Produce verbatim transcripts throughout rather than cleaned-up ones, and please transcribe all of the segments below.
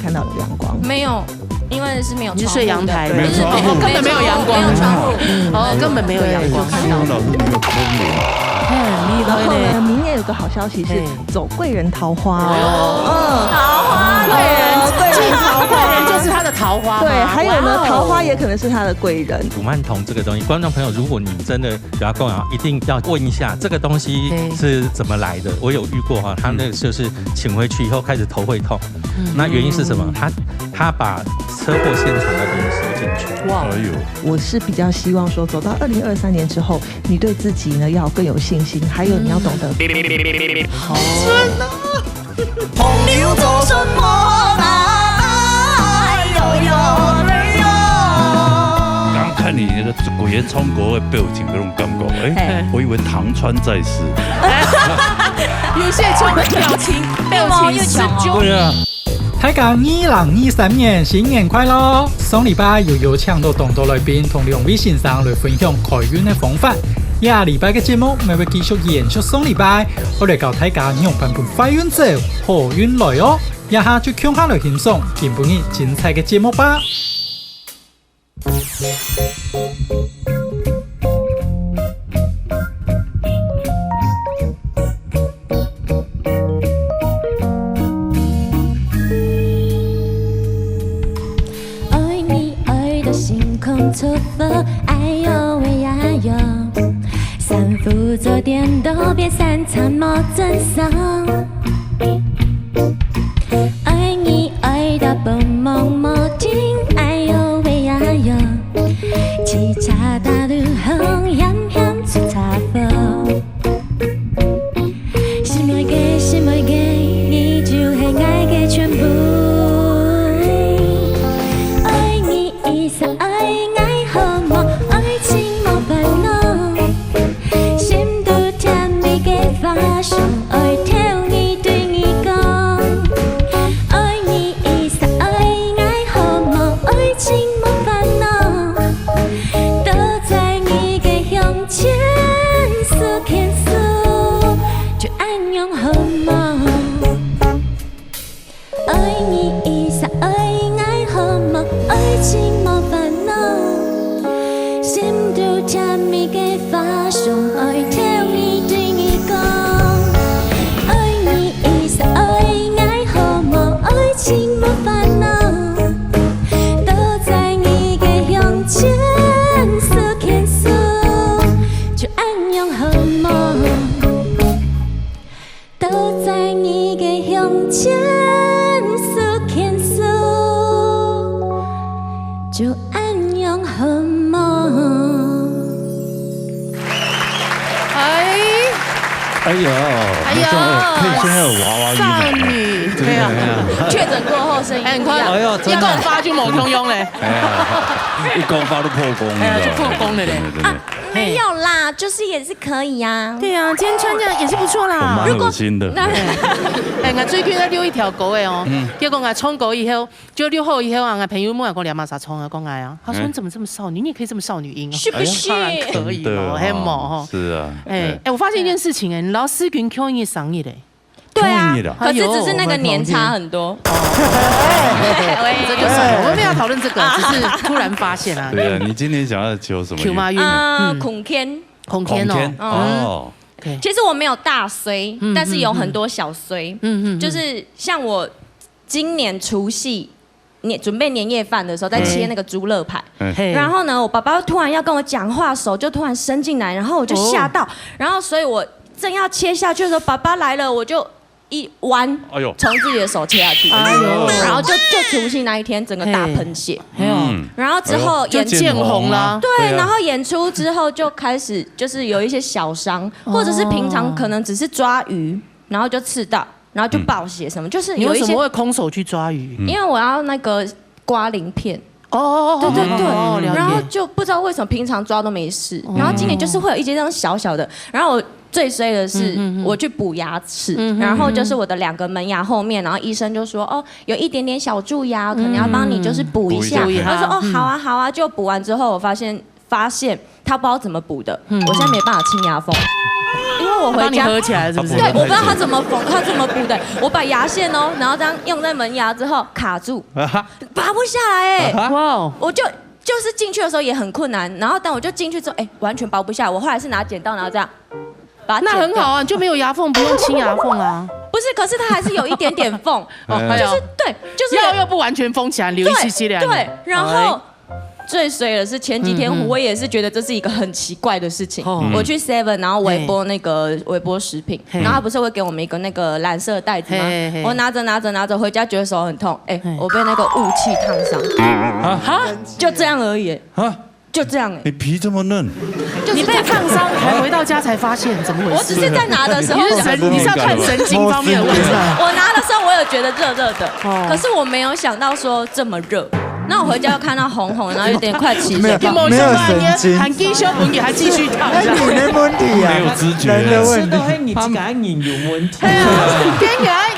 看到有阳光。没有，因为是没有你是窗户的。睡阳台的，没有窗户哦，根本没有阳光，没有窗户。哦，根本没有阳光对，就看看到到。老师没有窗帘。很厉害然后呢，呢。明年有个好消息是嘿走贵人桃花哦。桃花嗯，对，贵人桃贵人就花。是他的桃花吗？对，还有呢，哇哦桃花也可能是他的贵人。古曼童这个东西，观众朋友，如果你真的有要共养，一定要问一下这个东西对是怎么来的。我有遇过哈，他那个就是请回去以后开始头会痛，嗯那原因是什么？他他把车祸现场那边收进去。哇，哎呦，我是比较希望说，走到二零二三年之后，你对自己呢要更有信心，还有你要懂得红牛做什么啦？哎呦呦哎呦！刚看你那个鬼眼冲狗的表情，那种感觉，哎，我以为唐川再世。有些种表情，表情十足。对啊，大家二零二三年新年快樂！上禮拜有邀請到當多來賓同兩位先生來分享開運个方法。這禮拜个節目，乜會繼續延續上禮拜，𠊎來教大家仰般分壞運走，好運來哦！這下就共下來欣賞今晡日精彩个節目吧！爱你爱到星空出火，哎呦喂呀呦！三伏做点都别三餐莫真爽。爱你爱到不梦莫停，哎呦喂呀呦！汽车大路红，险险出车祸。 心爱个，心爱个，你就系爱个全部。爱你一生爱，爱好无，爱情无烦恼。心肚甜蜜个花香，爱听你对你讲。爱你一生爱，爱好无，爱情无烦恼。都在你个胸前，手牵手。 就恁樣好無？爱你一生爱，爱好無，爱情無烦恼。心肚甜蜜个花香，爱听你对你讲。爱你一生爱，爱好無，爱情无烦恼。都在你个胸前，手牵手。 就恁樣好無？都在你个胸前，手牵手，就恁樣好無？哎，哎呀，哎呀那种配声还有娃娃音啊。少女，对啊。确诊过后声音哎，你看，不一样。哎呀，一讲话就无通用嘞，哎呀，一讲话都破功了，哎呀，就破功了嘞。真的真的。没有啦，就是也是可以呀。对呀，今天穿这样也是不错啦。我蛮恶心的。哎，我最近在遛一条狗哎哦，结果我冲狗以后，就遛好以后啊，我朋友问我讲你阿妈啥冲啊，讲哎啊，他说哎你怎么这么少女，你也可以这么少女音哦，是不是？当然可以哦，真的哦很猛哦。是啊，哎，哎，我发现一件事情哎，你老师跟 Q 你生日嘞，对啊可以的，可是只是那个年差很多。这就算了，我们没有讨论这个，只是突然发现啊。对啊，你今天想要求什么？求嘛运，啊，嗯，孔天，孔天哦，哦，对，其实我没有大衰嗯，但是有很多小衰，嗯嗯，就是像我今年除夕年准备年夜饭的时候，在切那个猪肋排，嘿，然后呢，我爸爸突然要跟我讲话，手就突然伸进来，然后我就吓到，然后所以我正要切下去的时候，爸爸来了，我就一弯，哎呦，从自己的手切下去，哎呦然后就就除夕那一天整个大喷血，哎呦，嗯，然后之后哎呦演就见红啦。对，啊然后演出之后就开始就是有一些小伤，或者是平常可能只是抓鱼，然后就刺到，然后就暴血什么，就是你为什有一些，么会空手去抓鱼？因为我要那个刮鳞片，哦哦哦，对对对，哦了解然后就不知道为什么平常抓都没事，然后今年就是会有一些这样小小的，然后我最衰的是嗯嗯嗯我去补牙齿，嗯嗯然后就是我的两个门牙后面，然后医生就说哦有一点点小蛀牙，可能要帮你就是补一下，补一下我就说哦嗯好啊好啊，就补完之后我发现。发现他不知道怎么补的，我现在没办法清牙缝，因为我回家，帮你合起来是不是？对，我不知道他怎么缝，他怎么补的。我把牙线哦，然后这样用在门牙之后卡住，拔不下来哎。哇哦，我就就是进去的时候也很困难，然后但我就进去之后，哎，完全拔不下来。我后来是拿剪刀，然后这样把它剪掉。那很好啊，你就没有牙缝，不用清牙缝啊。不是，可是它还是有一点点缝，哦，哎呦，就是对，就是有，又不完全封起来，留一些些两个。对，然后最衰的是前几天我也是觉得这是一个很奇怪的事情。嗯嗯。我去 Seven，然后微波那个微波食品，然后他不是会给我们一个那个蓝色的袋子吗？我拿着拿着拿着回家觉得手很痛，哎，我被那个雾气烫伤，哈，就这样而已，哈，就这样哎。你皮这么嫩，你被烫伤还回到家才发现，怎么回事？我只是在拿的时候，你是神，你是要看神经方面的问题。我拿的时候我有觉得热热的，可是我没有想到说这么热。那我回家又看到红红，然后有点快起水泡。没有，没有神经。还继续烫，还继续烫，哎，你的问题啊，没有知觉。人的问题。吃到黑，你自家人有问题。哎呀，天然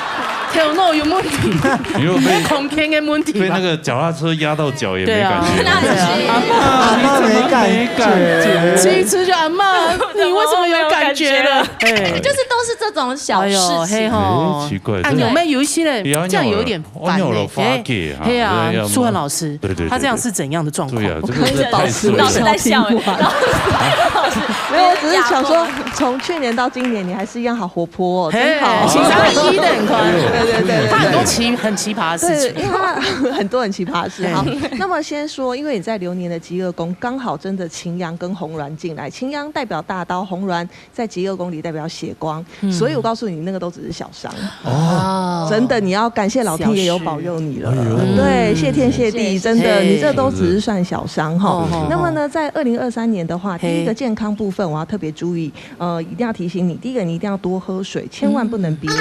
头脑有问题，你又被空间的问题吧。被那个脚踏车压到脚也没感觉。对啊。阿嬷，阿嬷没感觉。第一次就阿嬷，你为什么有感觉了？哎，就是都是这种小事情。哎呦，嘿吼。哎，奇怪，啊，有没有有一些人这样有一点烦呢？哎，嘿啊，舒涵老师，对对对，他这样是怎样的状况？对啊，这个是太衰了。老师在笑，老师没有，我只是想说，从去年到今年，你还是一样好活泼哦，真好。嘿，其实他一的很快。对对对对，他很多奇很奇葩的事情。对，因为他很多很奇葩的事哈。那么先说，因为你在流年的极恶宫，刚好真的擎羊跟红鸾进来，擎羊代表大刀，红鸾在极恶宫里代表血光，所以我告诉你，那个都只是小伤。哦，真的，你要感谢老天爷有保佑你了。对，谢天谢地，真的，你这都只是算小伤哈。那么呢，在二零二三年的话，第一个健康部分我要特别注意，呃，一定要提醒你，第一个你一定要多喝水，千万不能憋尿。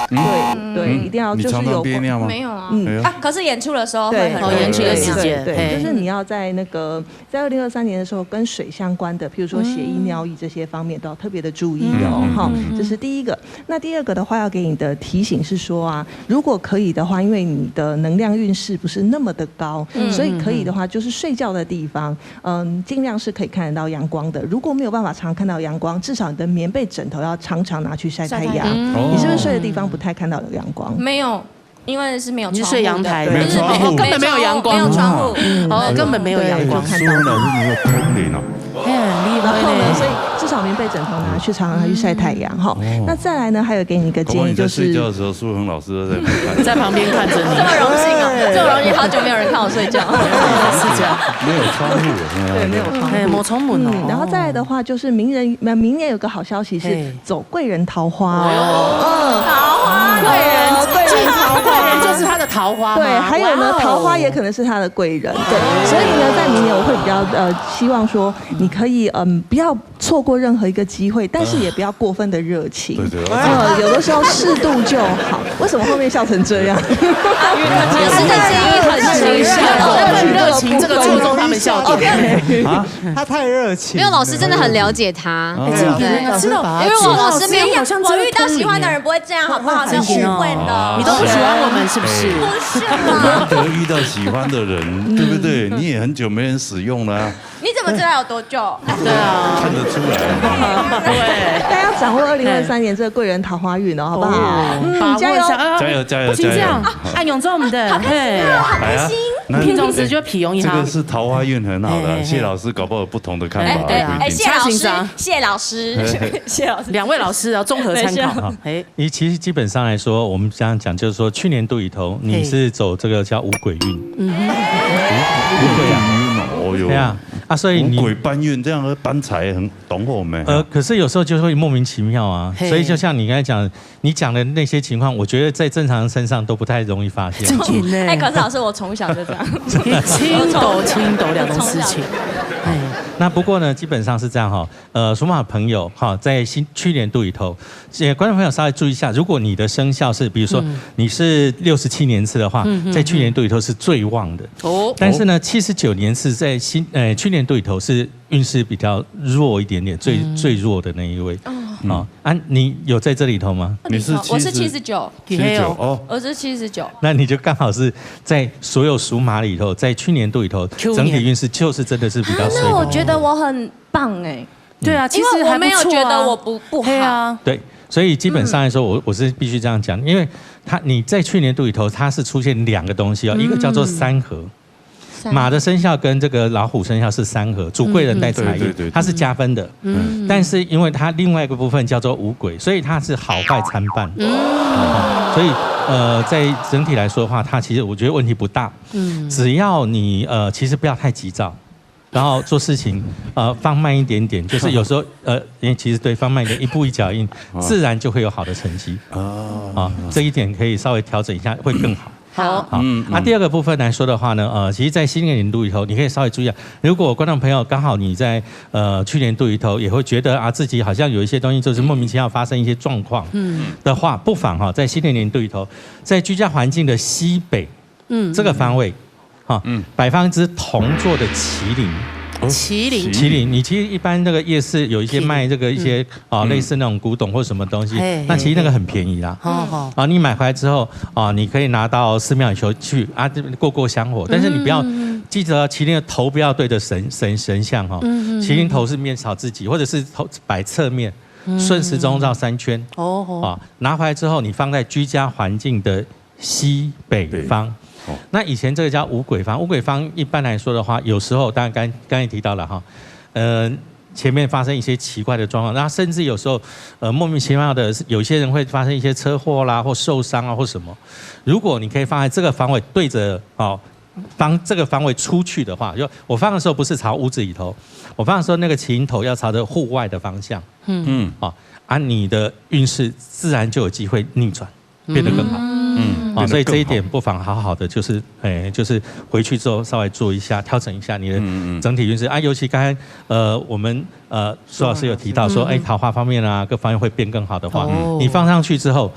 对对，一定要就是有憋尿吗？没有啊，嗯啊，可是演出的时候会很容易。演出的时间，对，就是你要在那个在二零二三年的时候，跟水相关的，譬如说血液、尿液这些方面都要特别的注意哦，哈，这是第一个。那第二个的话，要给你的提醒是说啊，如果可以的话，因为你的能量运势不是那么的高，所以可以的话，就是睡觉的地方，嗯，尽量是可以看得到阳光的。如果没有办法常看到阳光，至少你的棉被、枕头要常常拿去晒太阳。你是不是睡的地方不太看到有阳光？没有。因为是没有窗户的，你是睡阳台，没有窗户，根本没有阳光，没有窗户。哦，根本没有阳光。舒涵老师，你有通灵哦。哎，很厉害呢。然后呢，所以至少棉被、枕头拿去常常拿去晒太阳哈。那再来呢，还有给你一个建议，就是搞不好你在睡觉的时候，舒涵老师都在那边看。在旁边看着你。这么荣幸啊，这么荣幸，好久没有人看我睡觉。是这样，没有窗户了。对，没有窗户。哎，没窗门哦。嗯，然后再来的话，就是明人，明年有个好消息是，走贵人桃花哦。桃花贵人，贵人桃花，贵人就是他的桃花吗？对，还有呢，桃花也可能是他的贵人。对，所以呢，在明年我会比较呃，希望说你可以嗯，不要错过任何一个机会，但是也不要过分的热情。对对，呃，有的时候适度就好。为什么后面笑成这样？老师的建议很形象。过分热情这个戳中他们笑点。啊，他太热情。没有，老师真的很了解他。哎，这个真的知道，因为我老师没有，我遇到喜欢的人不会这样，好不好？是误会了。你都不喜欢我们是不是？不是啦。难得遇到喜欢的人，对不对？你也很久没人使用了啊。你怎么知道有多久？对啊，看得出来。对，大家要掌握二零二三年这个贵人桃花运哦，好不好？嗯，加油，加油，加油，不行这样，哎，永中我们的，嘿，好开心，听众时就皮用一下。这个是桃花运很好的，谢老师搞不好有不同的看法，哎，谢老师，谢老师，谢老师，两位老师要综合参考，哎。 你其实基本上来说，我们这样讲，就是说去年度里头，你是走这个叫五鬼运，嗯，五鬼啊，哦哟，对啊，啊，所以你五鬼搬运这样搬财很懂我们。呃，可是有时候就会莫名其妙啊，所以就像你刚才讲，你讲的那些情况，我觉得在正常人身上都不太容易发现。正经呢，哎，可是老师，我从小就这样，你轻抖轻抖两种事情，哎，那不过呢，基本上是这样哈，呃，属马朋友哈，在新去年度里头。 呃，观众朋友稍微注意一下，如果你的生肖是，比如说你是六十七年次的话，在去年度里头是最旺的。哦，但是呢，七十九年次在新，呃，去年度里头是运势比较弱一点点，最最弱的那一位。哦，啊，你有在这里头吗？你是我是七十九，七十九哦，我是七十九。那你就刚好是在所有属马里头，在去年度里头，整体运势就是真的是比较衰。那我觉得我很棒哎。对啊，其实还不错啊。因为我没有觉得我不，不好。对啊。对，所以基本上来说，我，我是必须这样讲，因为它，你在去年度里头，它是出现两个东西哦，一个叫做三合，三合。马的生肖跟这个老虎生肖是三合，主贵人带财运，嗯，嗯。对，对，对，对。它是加分的。嗯。但是因为它另外一个部分叫做五鬼，所以它是好坏参半。嗯。哦，所以，呃，在整体来说的话，它其实我觉得问题不大。嗯。只要你，呃，其实不要太急躁。 然后做事情，呃，放慢一点点，就是有时候，呃，因为其实对，放慢一点，一步一脚印，啊。自然就会有好的成绩。啊。啊，这一点可以稍微调整一下，会更好。好。好，嗯，嗯。啊，第二个部分来说的话呢，呃，其实在新的年度里头，你可以稍微注意啊。如果观众朋友刚好你在，呃，去年度里头也会觉得啊，自己好像有一些东西就是莫名其妙发生一些状况，嗯。的话，不妨哈，在新的年度里头，在居家环境的西北，嗯。这个方位，哈，嗯。摆放一只铜做的麒麟。哦，麒麟。麒麟，你其实一般那个夜市有一些卖这个一些，麒麟。嗯。啊，嗯。类似那种古董或什么东西，嘿，那其实那个很便宜啦。嘿，嘿。好，好。啊，你买回来之后，啊，你可以拿到寺庙里头去，啊，这边过过香火，但是你不要，嗯，嗯，嗯。记得麒麟的头不要对着神，神，神像哈。嗯，嗯，嗯。麒麟头是面朝自己，或者是头摆侧面，嗯。顺时钟绕三圈。哦，哦。啊，拿回来之后，你放在居家环境的西北方。北。哦。那以前这个叫五鬼方，五鬼方一般来说的话，有时候当然刚，刚才提到了哈，呃，前面发生一些奇怪的状况，那甚至有时候，呃，莫名其妙的，有些人会发生一些车祸啦，或受伤啊，或什么。如果你可以放在这个方位，对着，哦，方，这个方位出去的话，就我放的时候不是朝屋子里头，我放的时候那个麒麟头要朝着户外的方向。嗯。嗯。哦，啊，你的运势自然就有机会逆转。 变得更好。嗯。嗯，哦，所以这一点不妨好好地，就是，哎，就是回去之后稍微做一下，调整一下你的整体运势。嗯，嗯，嗯。啊，尤其刚才，呃，我们，呃，苏老师有提到说，嗯。哎，桃花方面啊，各方面会变更好的话，哦。你放上去之后，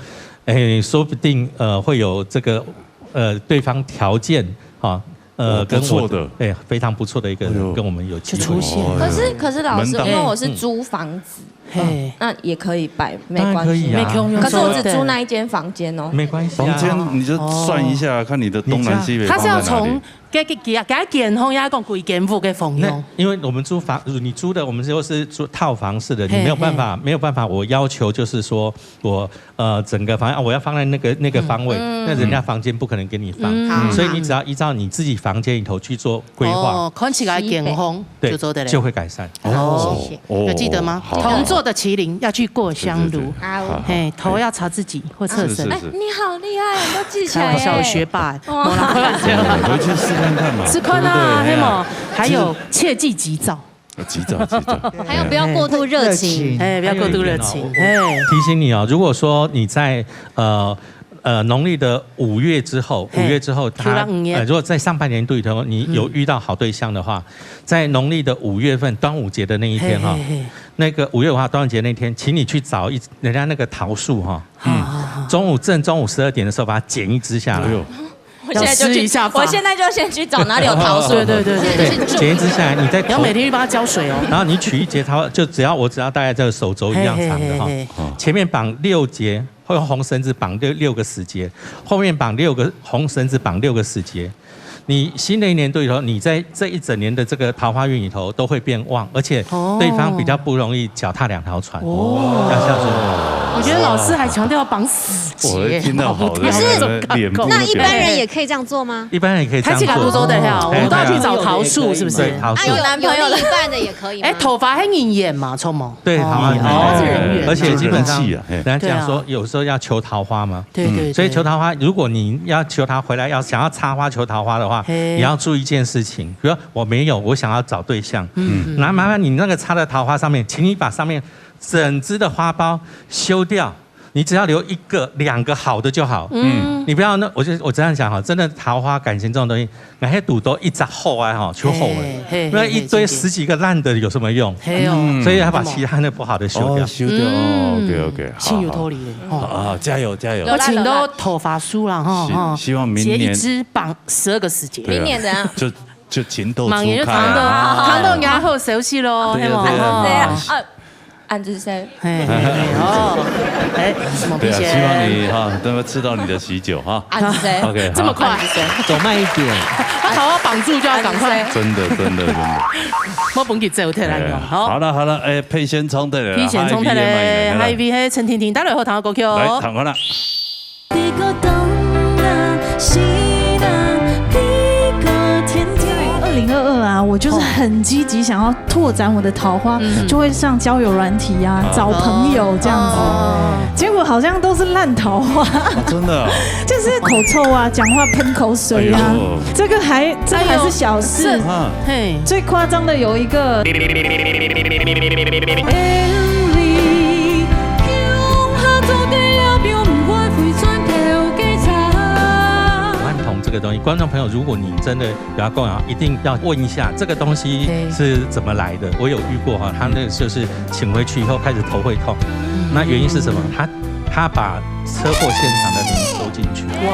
哎，说不定，呃，会有这个，呃，对方条件，哈， 呃，哦，跟我的，不错的。哎，非常不错的一个，哎呦。跟我们有机会。就出现。哦，可是，可是老师，门当。因为我是租房子，嘿。那也可以摆，没关系。当然可以啊。可是我只租那一间房间哦。没关系啊。房间你就算一下，哦。看你的东南西北放在哪里。你这样，他是要从，给，给，给，给他建好，要讲几间屋个方向。那因为我们租房，你租的，我们又是住套房式的，你没有办法，嘿，嘿。没有办法，我要求就是说我 呃，整个房，啊，我要放在那个，那个方位，嗯。那人家房间不可能给你放。嗯。好，所以你只要依照你自己房间里头去做规划。哦，看起来健康，对，就做得了。就会改善。哦，谢谢。哦，有记得吗？好，好，好。铜做的麒麟要去过香炉。对，对，对。好。嘿，头要朝自己或侧身。是，是，是。哎，你好厉害，你都记起来耶。开玩笑，学霸。哦。没有啦，开玩笑。哦，回去试看看嘛，试看啊，对不对？嘿嘛。哎呀。还有，切忌急躁。 啊，急躁，急躁。还有不要过度热情。哎，不要过度热情，还有一点哦，我，我，哎。提醒你哦，如果说你在，呃，呃，农历的五月之后，嘿，五月之后，它，秋分五月。呃，如果在上半年度里头，你有遇到好对象的话，嗯。在农历的五月份，端午节的那一天哈，嘿，嘿，嘿。那个五月五号端午节那天，请你去找一，人家那个桃树哈，好，嗯。好，好。中午，正中午十二点的时候，把它剪一枝下来。哎呦。 我现在就去，要吃一下饭。我现在就先去找哪里有桃树。对，对，对，对。对，剪一枝下来，你再投，你要每天去帮它浇水哦。然后你取一节桃花，就只要，我只要大概这个手肘一样长的哈，嘿，嘿，嘿，嘿。前面绑六节，会用红绳子绑六，六个死结，后面绑六个，红绳子绑六个死结。你新的一年度里头，你在这一整年的这个桃花运里头都会变旺，而且对方比较不容易脚踏两条船。哦。哦。要孝顺。我觉得老师还强调绑死结，我听到好的，可是，脸部都那一般人也可以这样做吗？一般人也可以这样做。他去搞多多的哈，哎，我们都要去找桃树，对啊。是不是？对，桃树。啊，有，有另一半的也可以吗？哎，头发很引眼嘛，冲吗？对，桃花很引眼。哦，是人缘。而且基本上，人家讲说，对啊。有时候要求桃花嘛。对，对，嗯。所以求桃花，如果你要求他回来，要想要插花求桃花的话，嘿。你要注意一件事情，比如说我没有，我想要找对象，嗯。那麻烦你那个插的桃花上面，请你把上面整枝的花苞修掉，你只要留一个、两个好的就好。嗯。你不要那，我就，我这样讲哈，真的桃花感情这种东西，那些堵都一扎厚啊哈，求厚了，嘿，嘿，那一堆十几个烂的有什么用？嘿哦。嗯。所以要把其他那不好的修掉。哦，修掉，哦，嗯。OK，OK，好，有道理耶，好。哦。啊，加油，加油。我请到头发梳了哈，是，哈。希望明年结一支绑十二个时节。对啊。明年怎样？就，就情窦初开啊。明年就谈到，谈到然后休息咯，对啊，嘿吗？对啊。哦。对啊，啊，俺就是谁？嘿，嘿，嘿，哦，哎，什么皮鞋？对啊，希望你哈，能够吃到你的喜酒哈。俺是谁？OK，好。这么快？俺是谁？走慢一点。好好绑住就要赶快。真的，真的，真的。莫分佢走忒來用，哎，好。好了，好了，哎，配线冲忒了啦，皮先冲忒咧，下一位嘛，下一位係陳婷婷帶來好聽个歌曲哦。來，聽看啦。在二零二二啊，我就是很积极想要拓展我的桃花，就会上交友软体啊，找朋友这样子。结果好像都是烂桃花，啊，真的啊？就是口臭啊，讲话喷口水啊，哎呦。这个还，这个还是小事。哎呦，是，啊。嘿。最夸张的有一个，我认同这个东西，观众朋友，如果你真的 不要讲啊，一定要问一下这个东西是怎么来的。我有遇过哈，他那个就是请回去以后开始头会痛，那原因是什么？他他把车祸现场的灵收进去。哇！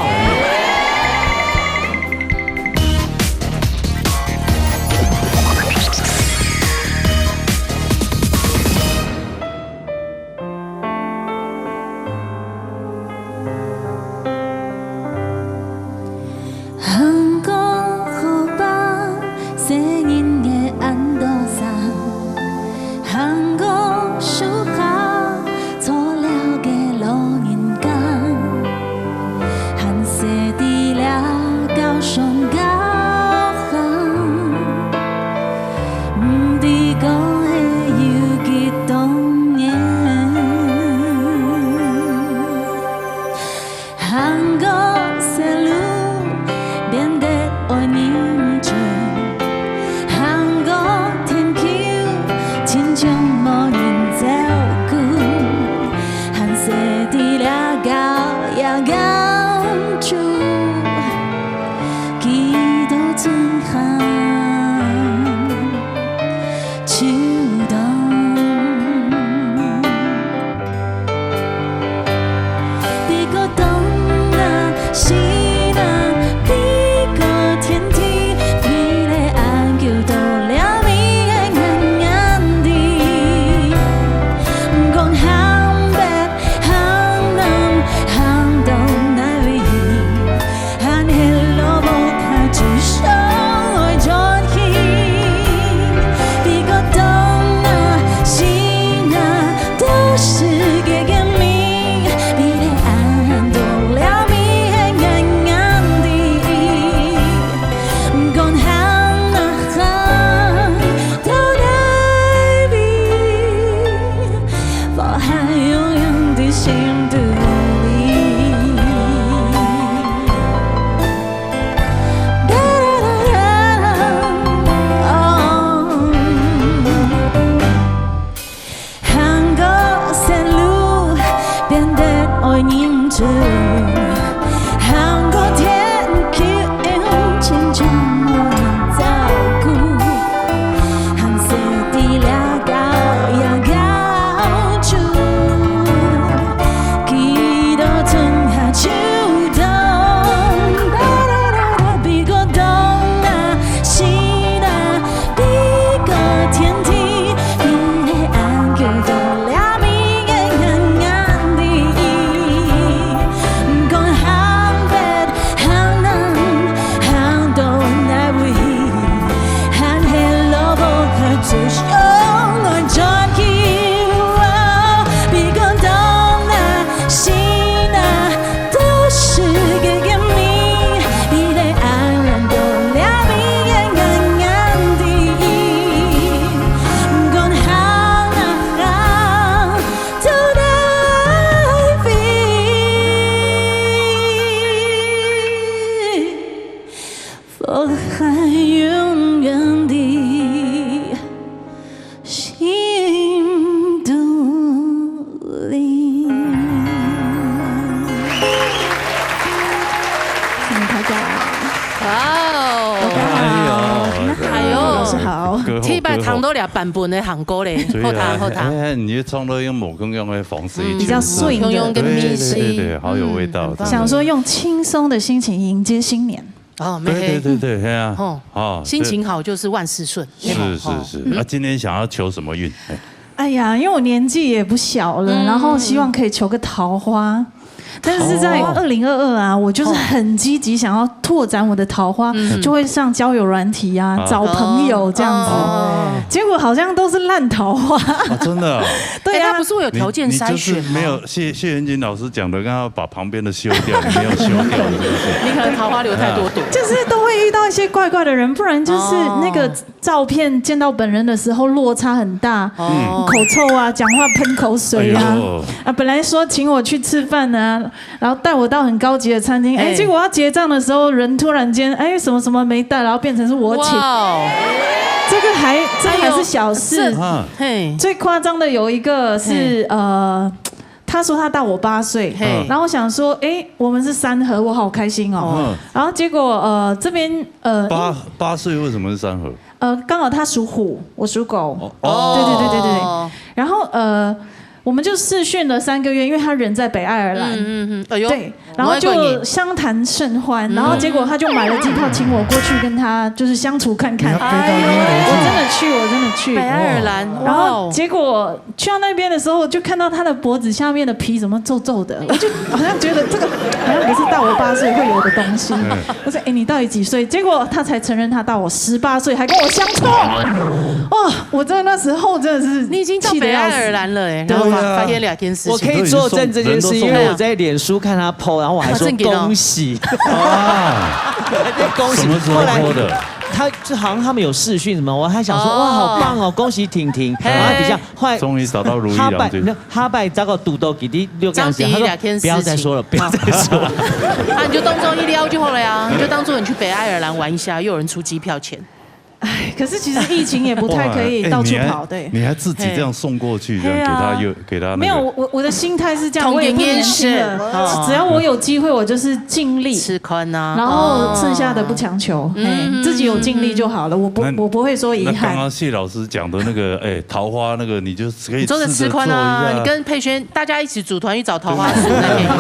哇哦！哎呦，哎呦，老师好。歌后，第一擺聽到這版本个韓國咧，歌后。好聽，好聽。哎，你就唱到用無共樣个方式，嗯，比較順的。用用个味緒。對，對，對，好有味道，嗯，真的。想說用輕鬆的心情迎接新年。哦，對，對，對，對，哎呀，吼，哦，心情好就是萬事順。是，是，是。啊，今天想要求什麼運？哎。哎呀，因為我年紀也不小了，嗯。然後希望可以求個桃花。但是在二零二二啊，我就是很积极想要拓展我的桃花，就会上交友软体啊，找朋友这样子。结果好像都是烂桃花。真的。对啊，不是会有条件筛选吗？没有谢谢元锦老师讲的，刚刚把旁边的修掉，你没有修掉，是不是？你可能桃花留太多朵。就是都会遇到一些怪怪的人，不然就是那个照片见到本人的时候落差很大，口臭啊，讲话喷口水啊，啊，本来说请我去吃饭啊，然后带我到很高级的餐厅，哎，结果要结账的时候，人突然间哎什么什么没带，然后变成是我请，这个还这个还是小事，嘿，最夸张的有一个是呃。他说他大我八岁，然后我想说，哎，我们是三合，我好开心哦。然后结果呃这边呃八八岁为什么是三合？呃刚好他属虎，我属狗，哦，对对对对对，然后呃我们就试训了三个月，因为他人在北爱尔兰，嗯嗯，哎呦，对，然后就相谈甚欢，然后结果他就买了机票请我过去跟他就是相处看看。我真的去，我真的去。北爱尔兰，然后结果去到那边的时候，就看到他的脖子下面的皮怎么皱皱的，我就好像觉得这个好像不是大我八岁会有的东西。我说：“哎，你到底几岁？”结果他才承认他大我十八岁，还跟我相冲。哇！我真的那时候真的是你已经到北爱尔兰了哎，然后发现两件事情。我可以作证这件事，因为我在脸书看他 po，然后我还说恭喜啊，恭喜。什么时候 po 的？他就好像他们有视讯什么，我还想说哇好棒哦，恭喜婷婷。然后底下后来终于找到如意郎君。他把这个堵到给你六张迪两天不要再说了，不要再说了。啊，你就当做一撩就好了呀，你就当做你去北爱尔兰玩一下，又有人出机票钱。哎，可是其实疫情也不太可以到处跑，对。你还自己这样送过去，这样给他又给他没有，我我的心态是这样，我也不年轻了，只要我有机会，我就是尽力吃宽呐，然后剩下的不强求，自己有尽力就好了，我不我不会说遗憾。刚刚谢老师讲的那个，哎，桃花那个，你就可以做个吃宽啊，你跟佩萱大家一起组团去找桃花树那边，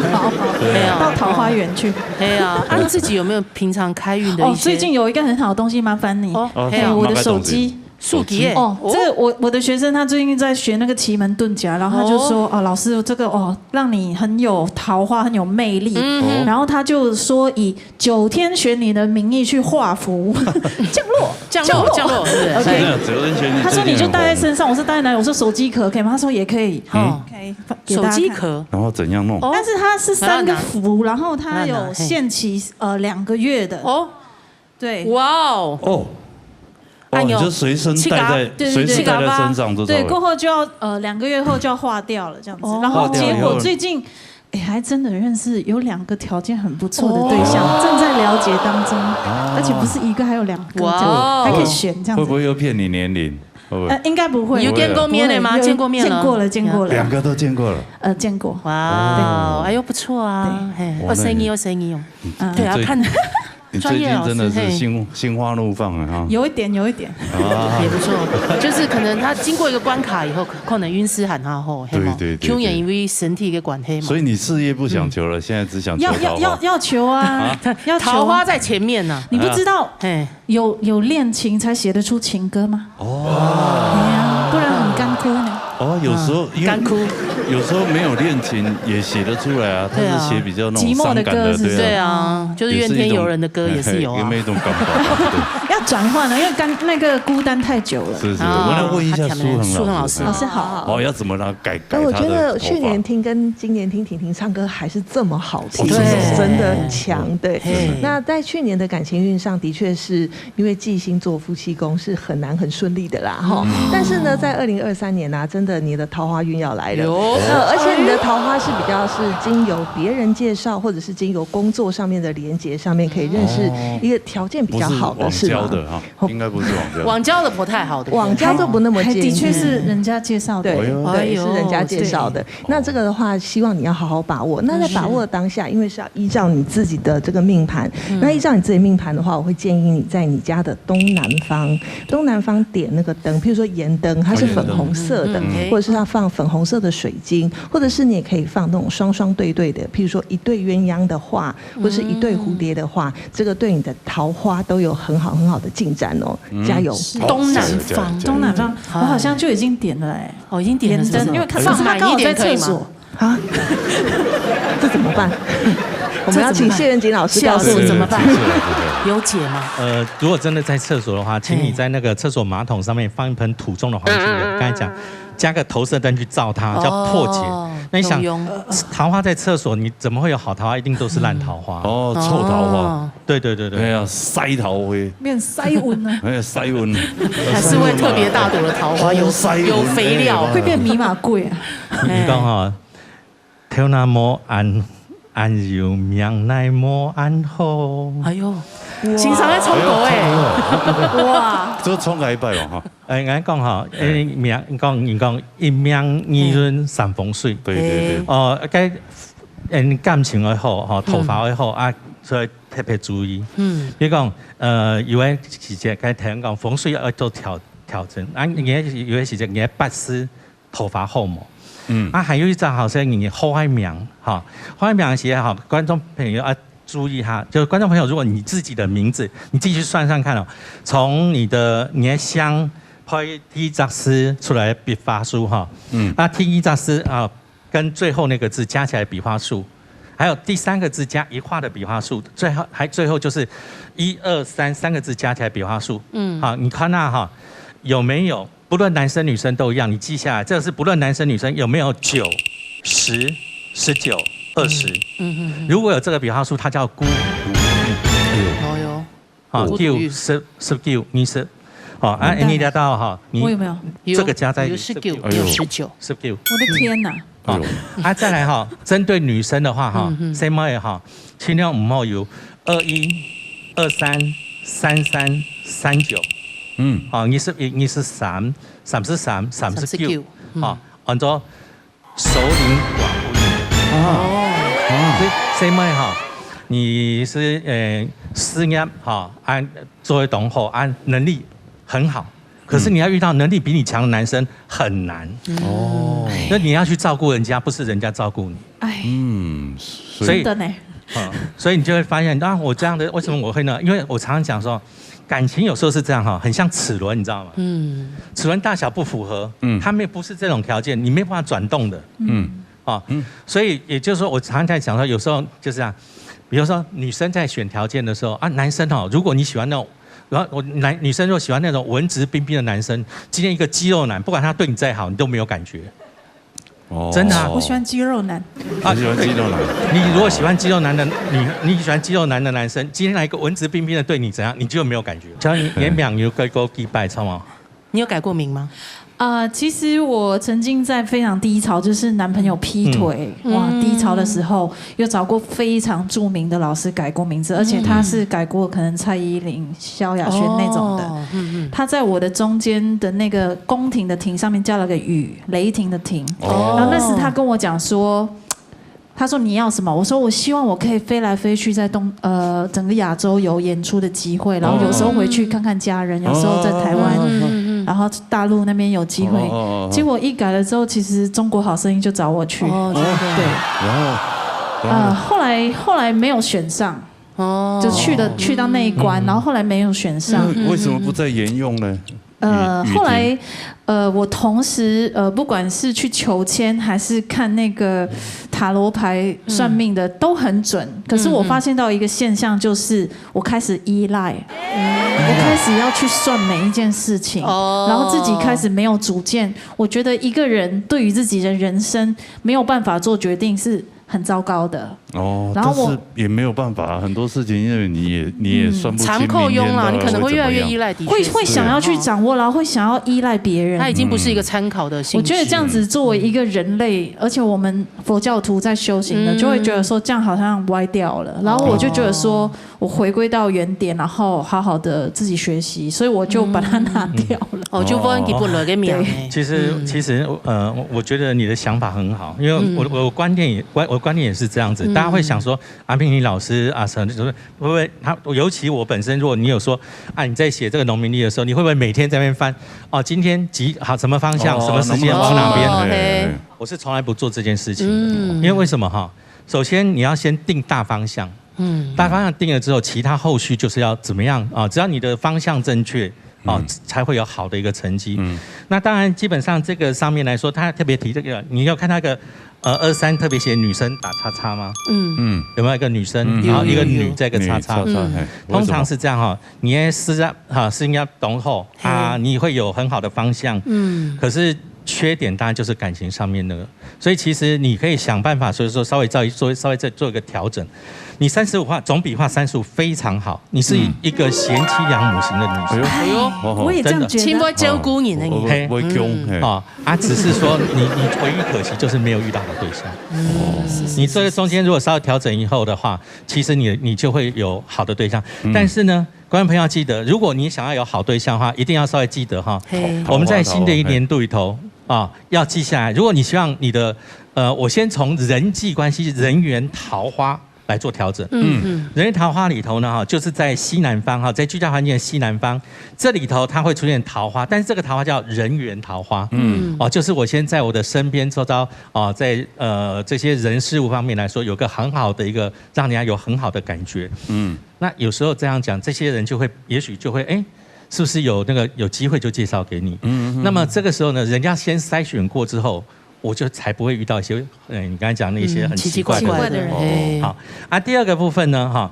没有到桃花源去，对啊，啊，自己有没有平常开运的一些？最近有一个很好的东西，麻烦你，哦，哎，我的手机。手机哦，这个我我的学生他最近在学那个奇门遁甲，然后他就说哦，老师这个哦，让你很有桃花，很有魅力。然后他就说以九天玄女的名义去画符，降落降落降落，对不对？九天玄女，他说你就带在身上，我说带在哪里？我说手机壳可以吗？他说也可以，好，可以，手机壳，然后怎样弄？但是它是三个符，然后它有限期呃两个月的哦。对，哇哦哦，哦，你就随身带在，随身带在身上，这种。对，过后就要呃两个月后就要化掉了这样子。然后结果最近，哎，还真的认识有两个条件很不错的对象，正在了解当中，而且不是一个，还有两个，还可以选这样子。会不会又骗你年龄？会不会？应该不会。有见过面的吗？见过面了，见过了，见过了。两个都见过了。呃，见过。哇，哎呦不错啊，嘿，二生一，二生一哦。对啊，看。你最近真的是心心花怒放啊哈，有一点，有一点，也不错，就是可能他经过一个关卡以后，可能运势很好吼，对对对，因为身体一个关系嘛，所以你事业不想求了，现在只想求要要要要求啊，要桃花在前面呢，你不知道，哎，有有恋情才写得出情歌吗？哦，不然很干枯呢。哦，有时候干枯，有时候没有恋情也写得出来啊，他是写比较那种寂寞的歌，是不是？对啊，就是怨天尤人的歌也是有啊，有没有一种感觉？要转换了，因为干那个孤单太久了。是是，我来问一下苏恒苏恒老师，老师好。哦，要怎么来改改？我觉得去年听跟今年听婷婷唱歌还是这么好听，真的很强。对，那在去年的感情运上的确是。 因为忌星做夫妻宫是很难很顺利的啦，哈。但是呢，在二零二三年啊，真的你的桃花运要来了，而且你的桃花是比较是经由别人介绍，或者是经由工作上面的连接上面，可以认识一个条件比较好的，是吗？应该不是网交，网交的不太好的，网交都不那么建议，的确是人家介绍的，对对，是人家介绍的。那这个的话，希望你要好好把握。那在把握的当下，因为是要依照你自己的这个命盘，那依照你自己的命盘的话，我会建议你在你家的 东南方，东南方点那个灯，譬如说盐灯，它是粉红色的，或者是它放粉红色的水晶，或者是你也可以放那种双双对对的，譬如说一对鸳鸯的话，或者是一对蝴蝶的话，这个对你的桃花都有很好很好的进展哦，加油！东南方，东南方，我好像就已经点了哎，哦，已经点了，因为看到他刚好在厕所。啊，这怎么办？我们要请谢元景老师告诉我们怎么办。有解吗？呃，如果真的在厕所的话，请你在那个厕所马桶上面放一盆土种的黄金葛，刚才讲，加个投射灯去照它，叫破解。那你想，桃花在厕所，你怎么会有好桃花？一定都是烂桃花。哦，臭桃花。对对对对。哎呀，塞桃花。面塞温啊，哎呀，塞温。还是会特别大朵的桃花，有有肥料。会变米马贵啊。你讲哈，头那么安安有命，乃么安好。哎呦，经常在冲狗哎。哇，这个冲个一拜了哈。哎，俺讲哈，哎，命讲你讲一命二运三风水。对对对。哦，该嗯感情也好，哈，头发也好啊，所以特别注意。嗯，比如讲，呃，有个时节，该听讲风水要做调调整，啊，你有个时节你个八字头发好冇？嗯，啊，还有一只好像你好爱名哈，好爱名的时候哈，观众朋友啊。注意哈，就是观众朋友，如果你自己的名字，你自己去算算看哦，从你的你的姓配第一只字出来笔画数哈，嗯，那第一只字啊跟最后那个字加起来笔画数，还有第三个字加一画的笔画数，最后还最后就是一二三三个字加起来笔画数，嗯，好，你看那哈有没有？不论男生女生都一样，你记下来，这个是不论男生女生有没有九、十、十九、二十，嗯嗯，如果有这个笔画数，它叫孤独。哦哟，啊，九、十、十九、二十，好，啊，你得到哈，你我有没有？这个加在一起，有十九，有十九，十九，我的天哪！啊，啊，再来哈，针对女生的话哈，什么也好，尽量唔好有二一、二三、三三、三九，嗯，啊，二十一、二十三、三十三、三十九，啊，按照首领寡妇。啊，所以所以嘛哈，你是呃事业哈，按做得当好，按能力很好，可是你要遇到能力比你强的男生很难。哦，那你要去照顾人家，不是人家照顾你。哎，嗯，所以真的呢，啊，所以你就会发现啊，我这样的为什么我会呢？因为我常常讲说，感情有时候是这样哈，很像齿轮，你知道吗？嗯，齿轮大小不符合，嗯，它没不是这种条件，你没办法转动的，嗯，啊，所以也就是说，我常常在讲说，有时候就是这样，比如说女生在选条件的时候啊，男生哈，如果你喜欢那种，然后我男女生如果喜欢那种文质彬彬的男生，今天一个肌肉男，不管他对你再好，你都没有感觉。哦真的啊我喜欢肌肉男。我喜欢肌肉男。你如果喜欢肌肉男的女，你喜欢肌肉男的男生，今天来一个文质彬彬的对你怎样，你就没有感觉。只要你你的名有改过几百，知道吗？你有改过名吗？啊、其实我曾经在非常低潮，就是男朋友劈腿，哇，低潮的时候，有找过非常著名的老师改过名字，而且他是改过可能蔡依林、萧亚轩那种的。哦嗯嗯，他在我的中间的那个宫廷的廷上面加了个雨，雷霆的霆。哦然后那时他跟我讲说，他说你要什么？我说我希望我可以飞来飞去，在东呃整个亚洲有演出的机会，然后有时候回去看看家人，有时候在台湾，哦然后大陆那边有机会。哦哦哦结果一改了之后，其实中国好声音就找我去。哦，真的，对，然后，然呃，后后来后来没有选上，哦，就去的去到那一关，然后后来没有选上。那为什么不再沿用呢？呃，雨雨后来，呃，我同时呃，不管是去求签还是看那个塔罗牌算命的，都很准。可是我发现到一个现象，就是我开始依赖，我开始要去算每一件事情，哦然后自己开始没有主见。我觉得一个人对于自己的人生没有办法做决定是很糟糕的。哦，然后我但是也没有办法，很多事情因为你也你也算不清常扣佣啦，明天到底你可能会越来越怎么样依赖，的确会是会想要去掌握，然后会想要依赖别人。它已经不是一个参考的性质。我觉得这样子作为一个人类，而且我们佛教徒在修行的，嗯就会觉得说这样好像歪掉了。然后我就觉得说，我回归到原点，然后好好的自己学习，所以我就把它拿掉了。哦，就忘记本来个名哎。其实，其实，呃，我觉得你的想法很好，因为我我观点也我我观点也是这样子，大家会想说，阿平尼老师啊，什么就是会不会他，尤其我本身，如果你有说啊，你在写这个农民历的时候，你会不会每天在那边翻？哦，今天几好什么方向，哦什么时间能不能往哪边？哦嘿哎我是从来不做这件事情的，因为为什么哈？首先你要先定大方向，嗯，大方向定了之后，其他后续就是要怎么样啊？只要你的方向正确，哦，嗯。才会有好的一个成绩。嗯。那当然，基本上这个上面来说，他特别提这个，你有看到一个，呃，二三特别写女生打叉叉吗？嗯。嗯。有没有一个女生，嗯。然后一个女，有，有，有。再一个叉叉？女，叉叉，嗯。嘿，通常是这样哈，你的事业，哈，事业当好，嘿。啊，你会有很好的方向。嗯。可是缺点当然就是感情上面的，所以其实你可以想办法，所以说稍微再做，稍微再做一个调整。你三十五画总比画三十五非常好，你是一个贤妻良母型的女生。嗯。哎呦，哎呦，哦，我也这样觉得。真的。清波照顾你呢，你。我，我，我会凶，嗯。嘿。哦，啊，只是说你，你唯一可惜就是没有遇到好对象。嗯。你这个中间如果稍微调整以后的话，其实你，你就会有好的对象。嗯。但是呢，观众朋友要记得，如果你想要有好对象的话，一定要稍微记得哈，嘿。我们在新的一年度里头，啊，要记下来。如果你希望你的，呃，我先从人际关系、人缘、桃花来做调整。嗯，嗯。人缘桃花里头呢，哈，就是在西南方，哈，在居家环境的西南方，这里头它会出现桃花，但是这个桃花叫人缘桃花。嗯。哦，就是我先在我的身边周遭，哦，在，呃，这些人事物方面来说，有个很好的一个，让人家有很好的感觉。嗯。那有时候这样讲，这些人就会，也许就会，诶，是不是有那个，有机会就介绍给你？嗯，嗯，嗯。那么这个时候呢，人家先筛选过之后，我就才不会遇到一些，呃，你刚才讲那些很奇怪的人。嗯，奇奇怪怪的人。哦。好，啊，第二个部分呢，哈，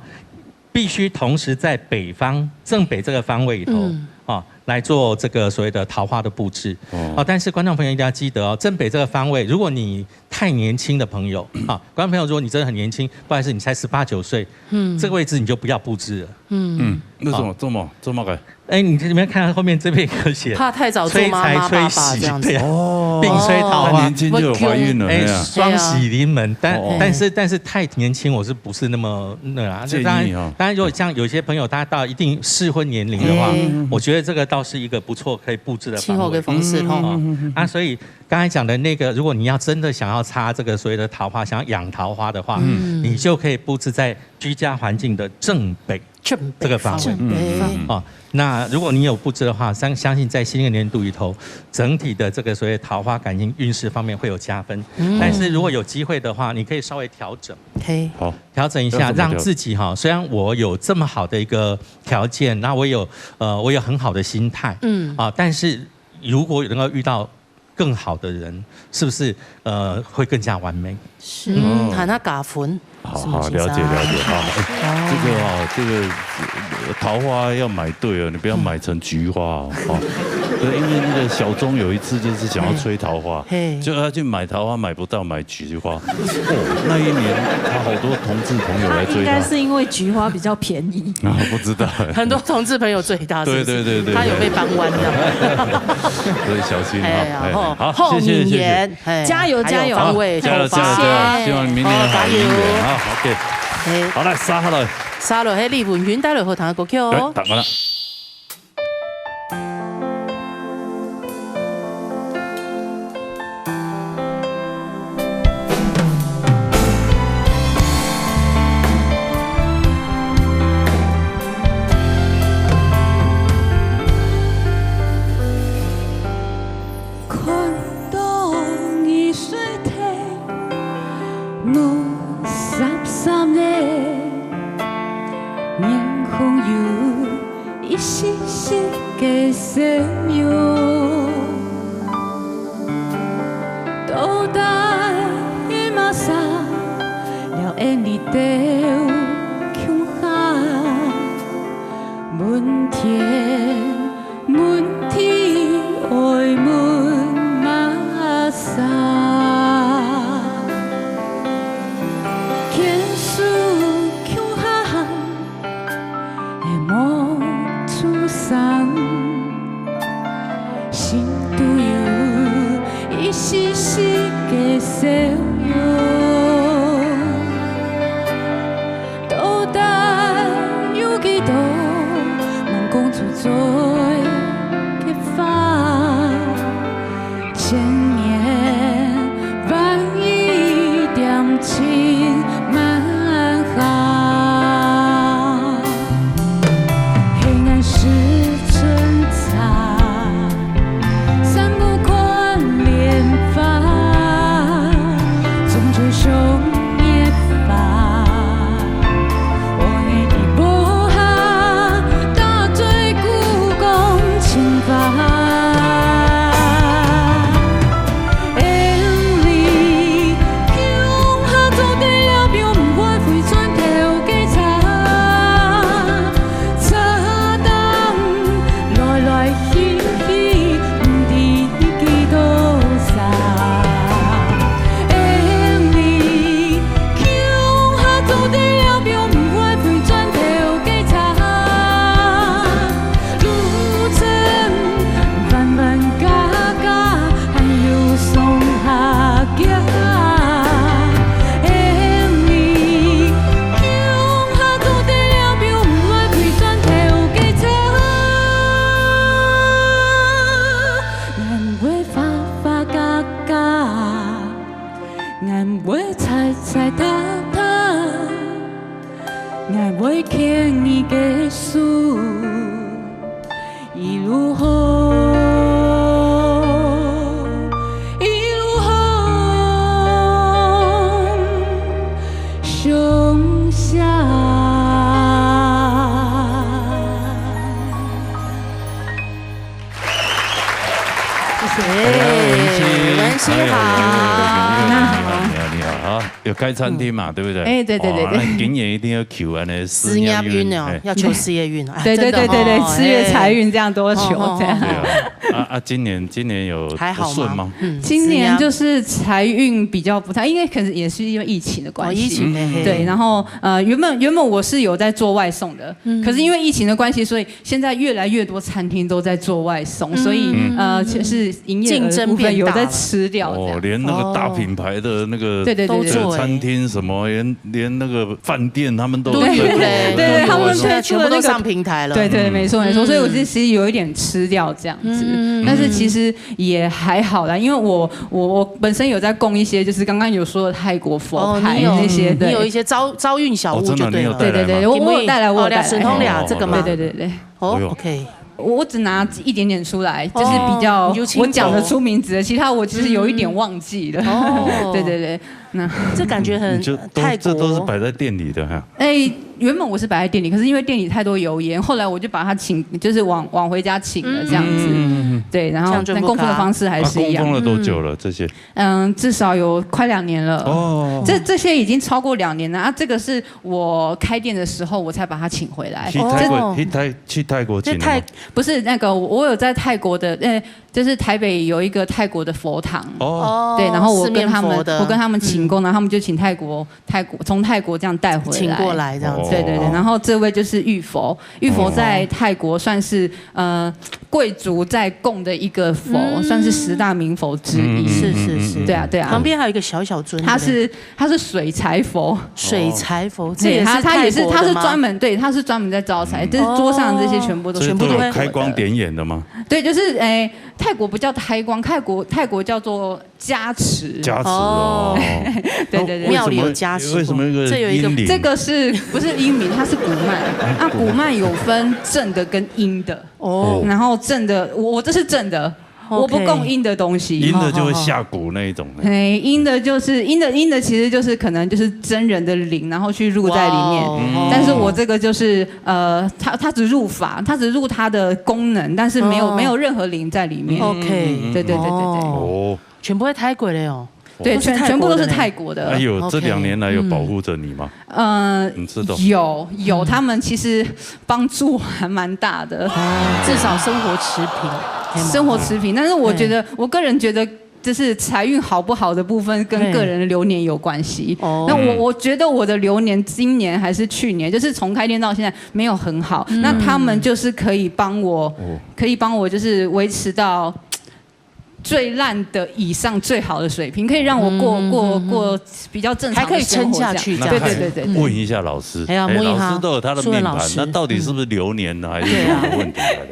必须同时在北方，正北这个方位里头，嗯。啊，来做这个所谓的桃花的布置。哦。啊，但是观众朋友一定要记得哦，正北这个方位，如果你太年轻的朋友，啊，观众朋友，如果你真的很年轻，不好意思，你才十八九岁，嗯。这个位置你就不要布置了。嗯。嗯，为什么？啊。这么，这么个？哎，你这边看后面这边有写，怕太早做妈妈爸爸这样子。催财催喜，对啊。哦。病催桃花。太年轻就有怀孕了，哎，哎呀。双喜临门，但，哦，哦。但是，但是太年轻，我是不是那么，那个啊，建议哈。当然，当然，如果像有些朋友他到一定适婚年龄的话，嗯。我觉得这个倒是一个不错可以布置的方位。气候跟方式哈。嗯，嗯，嗯，嗯。啊，所以刚才讲的那个，如果你要真的想要插这个所谓的桃花，想要养桃花的话，嗯。你就可以布置在居家环境的正北。 正北这个方位。正北。嗯，嗯，嗯。哦，那如果你有布置的话，相，相信在新的年度里头，整体的这个所谓桃花感情运势方面会有加分。嗯。但是如果有机会的话，你可以稍微调整。嘿。好。调整一下，要怎么调？让自己哈，虽然我有这么好的一个条件，那我有，呃，我有很好的心态，嗯。啊，但是如果能够遇到更好的人，是不是，呃，会更加完美？是，嗯。嗯，喊他嘎粉，好，是吗，好，先生？了解，了解，好。哎，哦。这个哦，这个，呃，桃花要买对哦，你不要买成菊花哦，嗯。哦。对，因为那个小钟有一次就是想要催桃花，嘿。嘿。就他去买桃花买不到，买菊花。哦，那一年他好多同志朋友来追他。他应该是因为菊花比较便宜。啊，不知道哎。很多同志朋友追他，是不是？对，对，对，对，他有被扳弯的。对。所以小心啊。哎呀，哎，吼，好，谢谢，谢谢。后明年，哎，加油，还有加油。方位，加油，加油，加油，谢谢。希望明年有好的姻缘啊，好，加油。OK。哎。好，来，杀下来。杀了，嘿，李文云带来好听的歌曲哦。来，打过来。 看到你水天，目霎霎的，面孔有一絲絲个笑容。到底么儕，了俺你兜共下，問天 问天愛問麼儕，牽手共下行，莫出聲，心肚有一絲絲个笑容。 到底有幾多，問公主最激發，千言萬語點盡晚霞。黑暗是春茶， 山不看蓮花，終究傷熱化。我的無下，打醉孤光，只哎，文心，文心好。哎呦，你好，你好，你好，你好啊！有开餐厅嘛，对不对？哎，对对对对。哇，那今年一定要求安呢，事业运哦，哎，要求事业运啊，对对对对对，真的哦，事业财运这样多求，哎。这样。对啊，啊啊，今年今年有还好吗？不顺吗？嗯，今年就是财运比较不太，因为可能也是因为疫情的关系，哦，疫情的，嘿。对，然后呃，原本原本我是有在做外送的，可是因为疫情的关系，所以现在越来越多餐厅都在做外送，所以呃，其实营业额的部分有在吃掉这样。哦，连那个大品牌的那个，对对对对，餐厅什么，连连那个饭店他们都在做，对对对，他们现在全部都上平台了。对对，没错没错，所以我其实有一点吃掉这样子，但是其实也还好啦，因为我我我本身有在供一些，就是刚刚有说的泰国佛牌那些，对，你有一些招招运小物就对了。对对对，我我有带来，我有带来。哦，两神通俩这个嘛。对对对对。哦，OK。我只拿一点点出来，就是比较我讲得出名字的，其他我其实有一点忘记了。哦，对对对，那这感觉很你就都泰国，这都是摆在店里的哈。哎，原本我是摆在店里，可是因为店里太多油烟，后来我就把它请，就是往往回家请了这样子。对，然后但供奉的方式还是一样。供奉了多久了？这些？嗯，至少有快两年了。哦，这这些已经超过两年了啊！这个是我开店的时候我才把它请回来。去泰国，去泰去泰国请的吗？不是那个，我有在泰国的，呃，就是台北有一个泰国的佛堂。哦，对，然后我跟他们，我跟他们请供，然后他们就请泰国泰国从泰国这样带回来，请过来这样子。对对对，然后这位就是玉佛，玉佛在泰国算是呃贵族在供的一个佛，算是十大名佛之一。是是是，对啊对啊。旁边还有一个小小尊，它是它是水财佛，水财佛，这也是它它也是它是专门对它是专门在招财，就是桌上这些全部都是所以都有开光点眼的吗？对，就是诶，泰国不叫开光，泰国泰国叫做加持。加持哦。对对对，庙里有加持过。为什么一个这有一个阴灵？这个是不是阴灵？它是古曼啊，古曼有分正的跟阴的哦。然后正的，我我这是正的，我不供阴的东西。阴的就会下蛊那一种的。哎，阴的就是阴的，阴的其实就是可能就是真人的灵，然后去入在里面。但是我这个就是呃，它它只入法，它只入它的功能，但是没有没有任何灵在里面。OK，对对对对对。哦，全部在泰国的哦。对，全全部都是泰国的。哎呦，这两年来有保护着你吗？呃，你知道有有，他们其实帮助还蛮大的，至少生活持平，生活持平。但是我觉得，我个人觉得。就是财运好不好的部分跟个人的流年有关系。那我我觉得我的流年今年还是去年，就是从开店到现在没有很好。那他们就是可以帮我，可以帮我就是维持到最烂的以上最好的水平，可以让我过过过比较正常，还可以撑下去。对对对对对。问一下老师，哎呀，问一下老师都有他的命盘，那到底是不是流年呢，还是什么问题来的？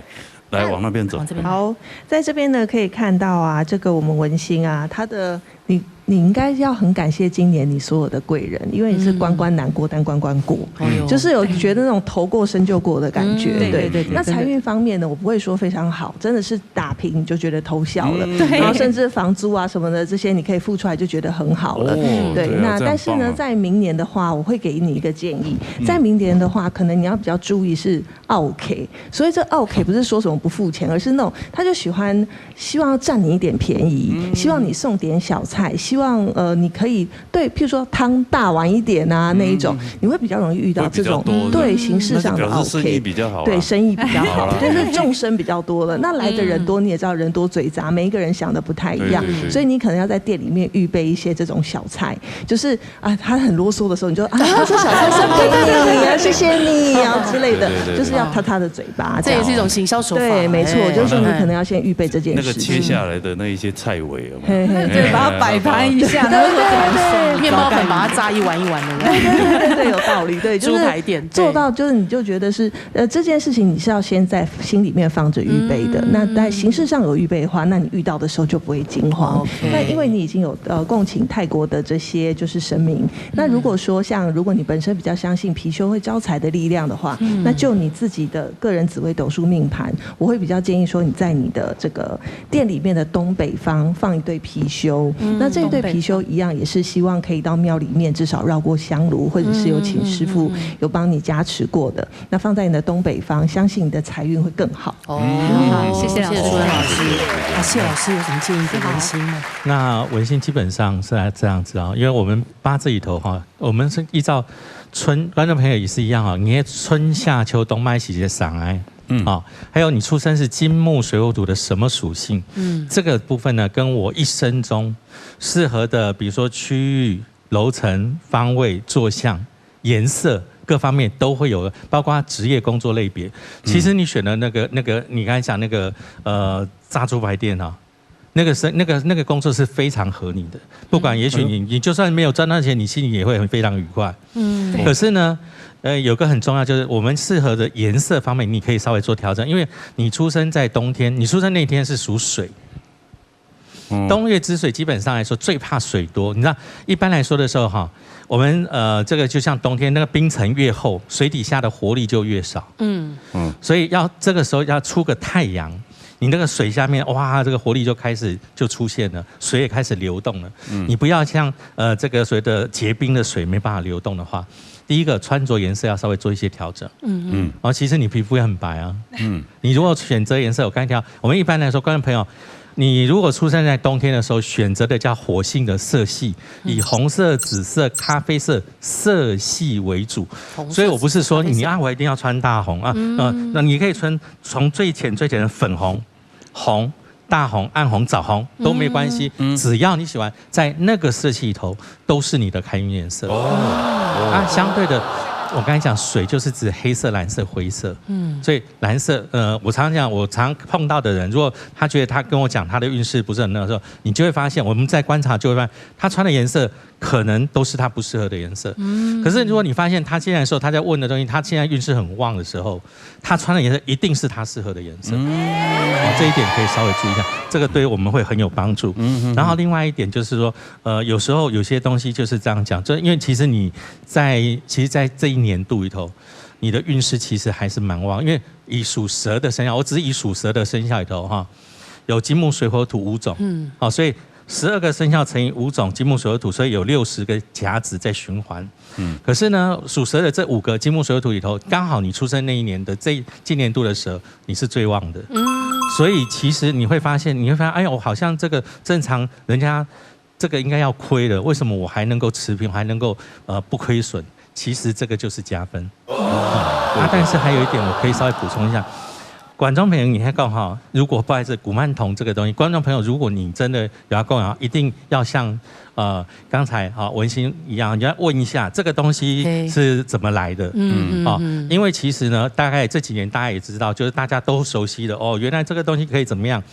来，往那边走。往这边。好，在这边呢可以看到啊，这个我们文心啊，他的你你应该要很感谢今年你所有的贵人，因为你是关关难过，但关关过，就是有觉得那种头过身就过的感觉。对对对。那财运方面呢，我不会说非常好，真的是打平就觉得偷笑了，然后甚至房租啊什么的这些，你可以付出来就觉得很好了。对，那但是呢，在明年的话，我会给你一个建议，在明年的话，可能你要比较注意是。OK，所以这 OK 不是说什么不付钱，而是那种他就喜欢希望占你一点便宜，希望你送点小菜，希望呃你可以对，譬如说汤大碗一点啊那一种，你会比较容易遇到这种对形式上的 OK，比较好，对生意比较好，就是众生比较多了。那来的人多，你也知道人多嘴杂，每一个人想的不太一样，所以你可能要在店里面预备一些这种小菜，就是。啊，他很啰嗦的时候，你就啊，这小菜送给你啊，谢谢你啊之类的，就是要他他的嘴巴，这也是一种行销手法。对，没错，就是说你可能要先预备这件事。那个切下来的那一些菜尾，对，把它摆盘一下，然后说怎么送，面包粉把它炸一碗一碗的。对对对对，有道理，对，就是做到就是你就觉得是呃这件事情你是要先在心里面放着预备的，那在形式上有预备的话，那你遇到的时候就不会惊慌。那因为你已经有呃共情泰国的这些就是神明。那如果说像如果你本身比较相信貔貅会招财的力量的话，那就你自己的个人紫微斗数命盘，我会比较建议说你在你的这个店里面的东北方放一对貔貅。那这一对，貔貅一样也是希望可以到庙里面至少绕过香炉，或者是有请师傅有帮你加持过的。那放在你的东北方，相信你的财运会更好。哦，谢谢老师，谢谢老师。啊，谢老师有什么建议给文心吗？那文心基本上是这样子啊，因为我们八字里头哈，我们是依照春，观众朋友也是一样啊，你的春夏秋冬买几节赏哎，嗯啊，还有你出生是金木水火土的什么属性，嗯，这个部分呢，跟我一生中适合的，比如说区域、楼层、方位、坐向、颜色各方面都会有，包括职业工作类别。其实你选的那个那个，你刚才讲那个呃炸猪排店啊，那个是那个那个工作是非常合你的。不管也许你你就算没有赚到钱，你心里也会很非常愉快。嗯，可是呢，呃，有个很重要就是我们适合的颜色方面，你可以稍微做调整，因为你出生在冬天，你出生那天是属水。冬月之水基本上来说最怕水多，你知道一般来说的时候哈，我们呃这个就像冬天那个冰层越厚，水底下的活力就越少，嗯嗯，所以要这个时候要出个太阳，你那个水下面哇这个活力就开始就出现了，水也开始流动了，你不要像呃这个所谓的结冰的水没办法流动的话，第一个穿着颜色要稍微做一些调整，嗯嗯，然后其实你皮肤也很白啊，嗯，你如果选择颜色，我刚才讲，我们一般来说观众朋友。你如果出生在冬天的时候，选择的叫火性的色系，以红色、紫色、咖啡色色系为主。所以我不是说你啊，我一定要穿大红啊，嗯，那你可以穿从最浅最浅的粉红、红、大红、暗红、枣红都没关系，只要你喜欢，在那个色系里头都是你的开运颜色。哦，啊，相对的，我刚才讲水就是指黑色、蓝色、灰色，嗯，所以蓝色，呃，我常常讲，我常碰到的人，如果他觉得他跟我讲他的运势不是很那个时候，你就会发现，我们在观察就会发现，他穿的颜色可能都是他不适合的颜色。嗯，可是如果你发现他现在的时候，他在问的东西，他现在运势很旺的时候，他穿的颜色一定是他适合的颜色。嗯，这一点可以稍微注意一下，这个对我们会很有帮助。嗯，然后另外一点就是说，呃，有时候有些东西就是这样讲，就因为其实你在其实，在这一年度里头，你的运势其实还是蛮旺，因为以属蛇的生肖，我只是以属蛇的生肖里头哈，有金木水火土五种，嗯，哦，所以十二个生肖乘以五种金木水火土，所以有六十个甲子在循环。嗯，可是呢，属蛇的这五个金木水火土里头，刚好你出生那一年的这今年度的蛇，你是最旺的。嗯，所以其实你会发现，你会发现，哎呦，好像这个正常人家这个应该要亏了，为什么我还能够持平，还能够呃不亏损？其实这个就是加分。啊，但是还有一点，我可以稍微补充一下。观众朋友，你还讲哈，如果不好意思，古曼童这个东西，观众朋友，如果你真的有要讲啊，一定要像呃刚才啊文心一样，你要问一下这个东西是怎么来的，嗯啊，因为其实呢，大概这几年大家也知道，就是大家都熟悉的哦，原来这个东西可以怎么样？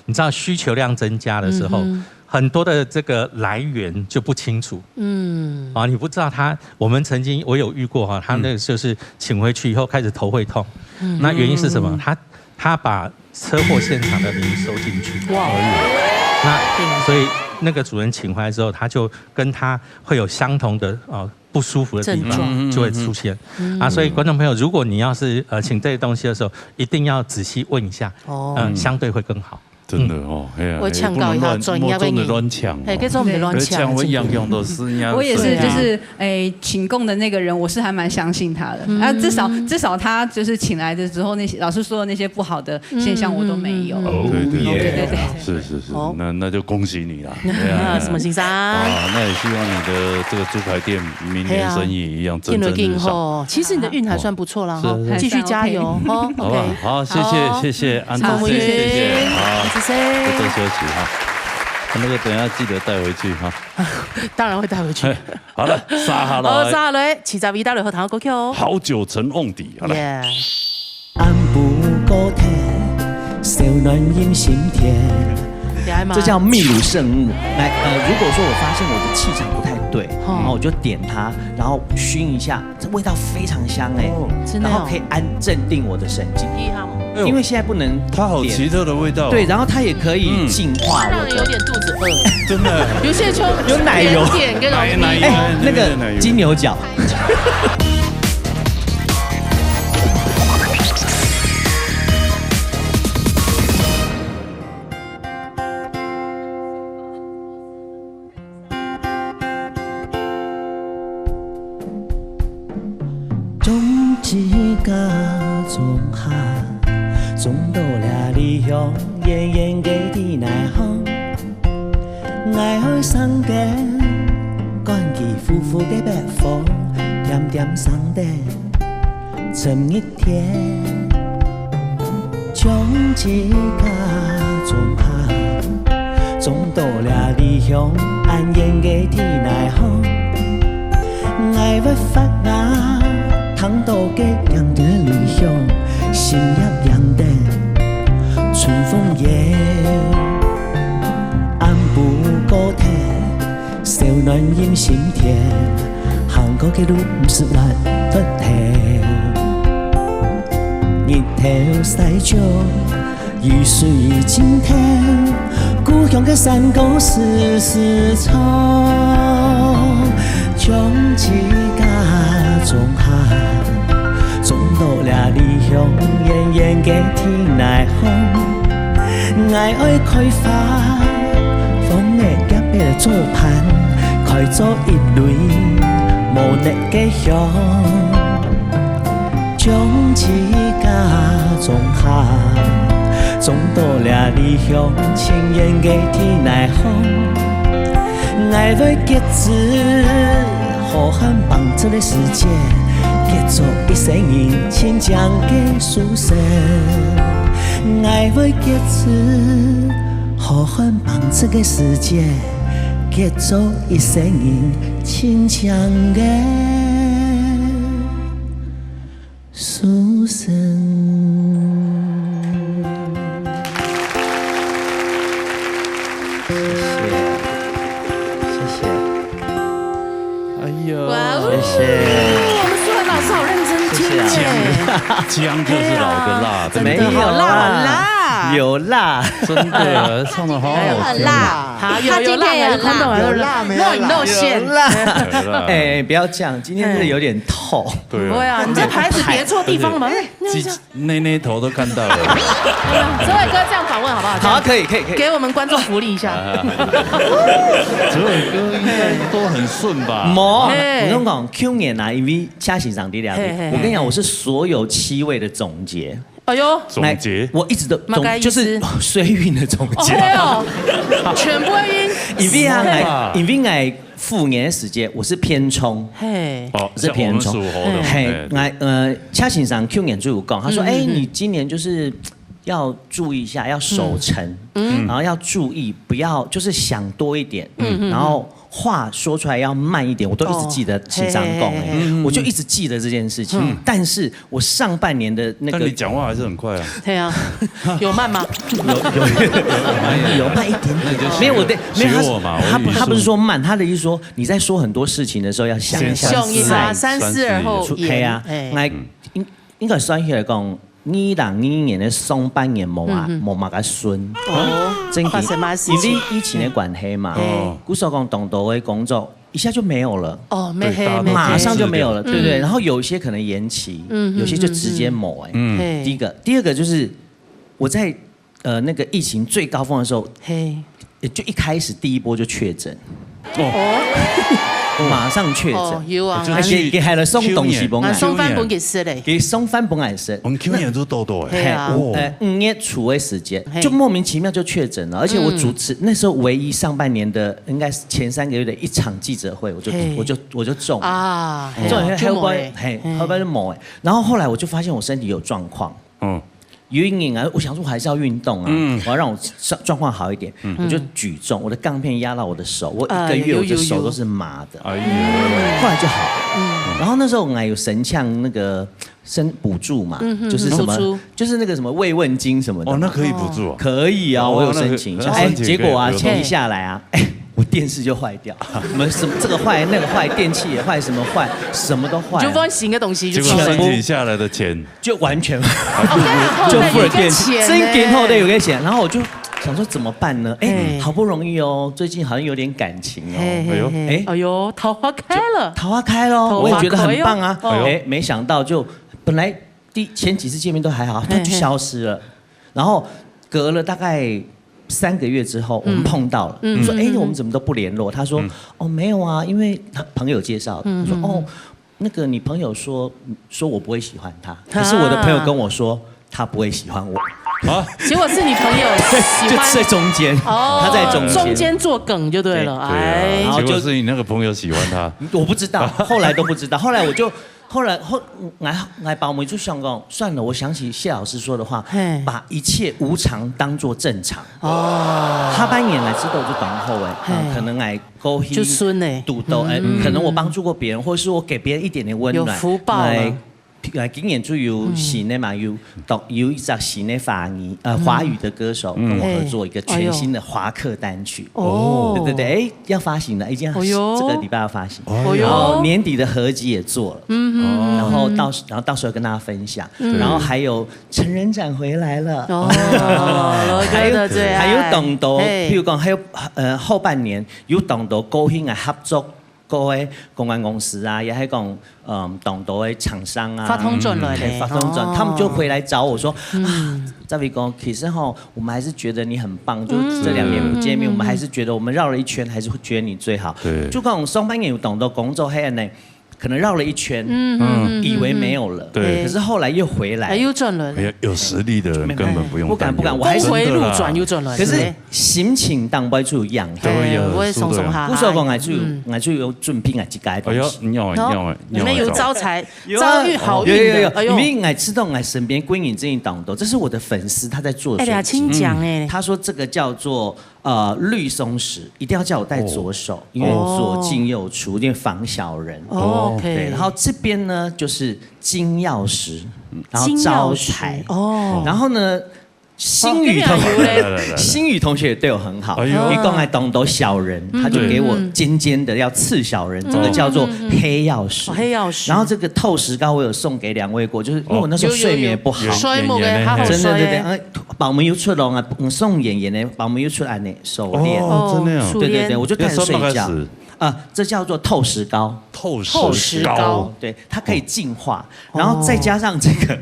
你知道需求量增加的时候，很多的这个来源就不清楚，嗯啊，你不知道他，我们曾经我有遇过哈，他那个就是请回去以后开始头会痛，那原因是什么？他他把车祸现场的灵收进去，哇，那所以那个主人请回来之后，他就跟他会有相同的呃不舒服的地方就会出现啊。所以观众朋友，如果你要是呃请这些东西的时候，一定要仔细问一下，哦，嗯，相对会更好。真的哦，哎呀，我劝告一下，专业个人，莫做得乱抢哦，哎，可以做得乱抢，抢我样样都是呀。我也是，就是哎，请供的那个人，我是还蛮相信他的。啊，至少至少他就是请来的时候，那些老师说的那些不好的现象，我都没有。对对对对对，是是是，那那就恭喜你啦。对啊，什么先生？啊，那也希望你的这个猪排店明年生意一样蒸蒸日上。其实你的运还算不错啦，哈，继续加油，哈。好吧，好，谢谢谢谢，安谢谢谢，好，多多休息哈。那个等一下记得带回去哈。当然会带回去。好了，杀好了。好，杀好了，七十一到六号谈到歌曲哦。好酒沉瓮底，好了。耶，暗晡高铁，小暖饮心田。你爱吗？这叫秘鲁圣物。来，呃，如果说我发现我的气场不太对，哦然后我就点它，然后熏一下，这味道非常香哎，真的哦然后可以安镇定我的神经，第一号吗？因为现在不能点它好奇特的味道。对，然后它也可以净化我的。让人有点肚子饿。真的。有些人说有奶油甜点跟奶奶哎，那个金牛角。到了離鄉，遠遠个地內行，𠊎愛生根，趕去呼呼个北風，恬恬生根，尋日天，將自家種下，種到了離鄉，恁遠个地內行。 𠊎會發芽，聽到个樣个理想，心也樣等，春風也，暗晡過忒，小暖陰心田，行過个路毋使亂脱忒。日頭曬照， 雨水浸透，故鄉个山歌時時唱，將自家種下，種到了離鄉遠遠个地內行。𠊎愛開花，風兒夾个做伴，開做一蕊無吶个香。 將自家種下，種到了離鄉親遠个地內行。𠊎會結子，好漢幫助个時節，結做一生人親像个書生。𠊎會結子，好漢幫助个時節，結做一生人親像个 書生。謝謝，謝謝。哎呀，哇哦謝谢。我们素涵老师好认真听谢谢啊耶。姜就是老的辣，真的对不对？好辣，好辣。有辣。真的唱的好好听。很辣，好有有辣，他今天也很辣有看到有辣没有辣肉肉馅，有辣。有辣哎，不要这样，今天是有点透。对不会啊，你这牌子别错地方了吧？鸡鸡内内头都看到了。周伟哥这样访问好不好？好，可以，可以，可以。给我们观众福利一下。哲伟哥应该都很顺吧？无，嘿我跟你讲，去年啊，因为嘉欣上帝了嘿嘿嘿，我跟你讲，我是所有七位的总结。哎呦，总结我一直都大概意思总就是衰运的总结。哦，全部会晕。因为啊，哇因为我虎年的时间我是偏冲，嘿，哦，是偏冲像我们属猴的嘛，嘿哎，来呃，嘉欣上去年就有讲，他说，嗯哎，你今年就是要注意一下，要守成，嗯然后要注意，不要就是想多一点，嗯嗯然后话说出来要慢一点，我都一直记得欣赏讲，嘿嘿嘿哎，我就一直记得这件事情。但是我上半年的那个但你讲话还是很快啊。对啊，有慢吗？有有有慢一点点，没有我的没有他学我嘛我语速他不他不是说慢，他的意思说你在说很多事情的时候要想一下想一下，再三思而后出，系啊言。，哎来应应该算起来讲，二零二二年的上半年冇啊冇嘛个顺，哦，真发生嘛事情因为疫情的关系嘛，嘿哦故所讲当多的工作一下就没有了。哦，没对大家都黑没黑，马上就没有了，停对不对？嗯然后有一些可能延期，嗯有些就直接没哎。嗯嗯第一个，第二个就是我在呃那个疫情最高峰的时候，嘿，也就一开始第一波就确诊，哦，哦马上确诊，哦，有啊，就而且也还了送东西崩啊，那送饭本给吃嘞，给送饭崩来吃。我们去年都豆豆哎，对啊哦呃，五月初的时间嘿，就莫名其妙就确诊了，而且我主持那时候唯一上半年的应该是前三个月的一场记者会，我就嘿我就我就中了，啊，中了后就没了边嘿后边就没了，然后后来我就发现我身体有状况，嗯，有一年啊，我想说我还是要运动啊，嗯我要让我状状况好一点，我就举重，我的杠片压到我的手，我一哎个月我的有有有手都是麻的，哎呀，后来就好了。然后那时候我还有申请那个申补助嘛，就是什么补助，就是那个什么慰问金什么的嘛，哦，那可以补助啊。可以啊，哦我有申请一下。那个哎，申请可以结果啊，可以请一下来啊，哎，我电视就坏掉，什么什么这个坏那个坏，电器也坏，什么坏，什么都坏了，就换新的东西就结果出来申请下来的钱，就完全哦，对啊，就付了后来有一个电器，钱呢真给后来有个钱，然后我就想说怎么办呢？哎，哎好不容易哦，最近好像有点感情哦，嘿嘿嘿哎呦哎哎呦，桃花开了，桃花开喽，桃花我也觉得很棒啊。桃花开哦哎，没想到就本来第前几次见面都还好，嘿他就消失了，然后隔了大概三个月之后，我们碰到了，嗯我说：“哎，嗯我们怎么都不联络？”他说：“哦，没有啊，因为他朋友介绍的。”我说：“哦，那个你朋友说说我不会喜欢他，可是我的朋友跟我说他不会喜欢我。”啊，结果是你朋友喜欢，就在中间，哦，他在中间。中间作梗就对了，对，哎。然后就，结果是你那个朋友喜欢他。我不知道，后来都不知道。后来我就，后来后，我，我包尾就想讲，算了，我想起谢老师说的话，嘿。把一切无常当作正常。哦。下半年来知道就当好诶，嘿。啊，可能来过去就顺欸。堵到，哎，嗯。可能我帮助过别人，或是我给别人一点点温暖，有福报了。来 啊，今年就有新的嘛，有讀，有一只新的华语，呃，华语的歌手跟我合作一个全新的华客单曲。哦。对对对，哎，要发行了，已经，哎呦。这个礼拜要发行。哎呦。然后年底的合集也做了，嗯哼。然后到时，然后到时候跟大家分享。嗯。然后还有成人展回来了。哦，还有，哥的最爱。还有当多，嘿。譬如讲，还有，呃，后半年有当多高兴的合作 个个公关公司啊，也係講，嗯，當多个廠商啊，發通轉來咧，發通轉，哦。他们就回来找我说，嗯。啊，赵伟哥，其实吼，我们还是觉得你很棒，就这两年不见面，嗯。我们还是觉得我们绕了一圈，还是觉得你最好。对。就讲上半年有当多工作，嘿呢，可能绕了一圈，嗯，嗯，嗯，以为没有了，对。可是后来又回来，哎，又轉來了。有，有实力的人根本不用担忧。不敢，不敢，我还是，峰迴路轉又轉來，可是，對。 心情當中就有影響。對，有，有，有，鬆鬆下來。故所講，𠊎就有，嗯。𠊎就有準備𠊎自家个東西。哎喲，你有，你有，哦，你有。你们有招财，有啊，遭遇好运的，有，有，有，哎呦。因為𠊎知道𠊎身邊貴人真的當多，這是我的粉絲他在做的事情。哎呀，請講哎。他說這個叫做，呃，綠松石，一定要叫我戴左手，哦。因為左進右出，有點防小人。哦，OK。對，然後這邊呢，就是金鑰匙，然後招財。金鑰匙，哦。然後呢， 星宇同學，哦，今天有嘞。來，來，來，來。星宇同學對我很好，哎喲。你講來當多小人，嗯。他就給我尖尖的要刺小人，嗯。這个叫做黑曜石。哦，黑曜石。然后这个透石膏我有送给两位过，就是因为我那时候睡眠不好。有，有，有。睡目个，好好睡。真的，真的，哎，帮我们又出笼啊，嗯，送演员的，帮我们又出来呢，手链。哦，真的哦。哦，手链。对，对，对，我就开始睡觉。这什么开始？啊，这叫做透石膏。透石膏。透石膏。对，它可以净化，哦。然后再加上这个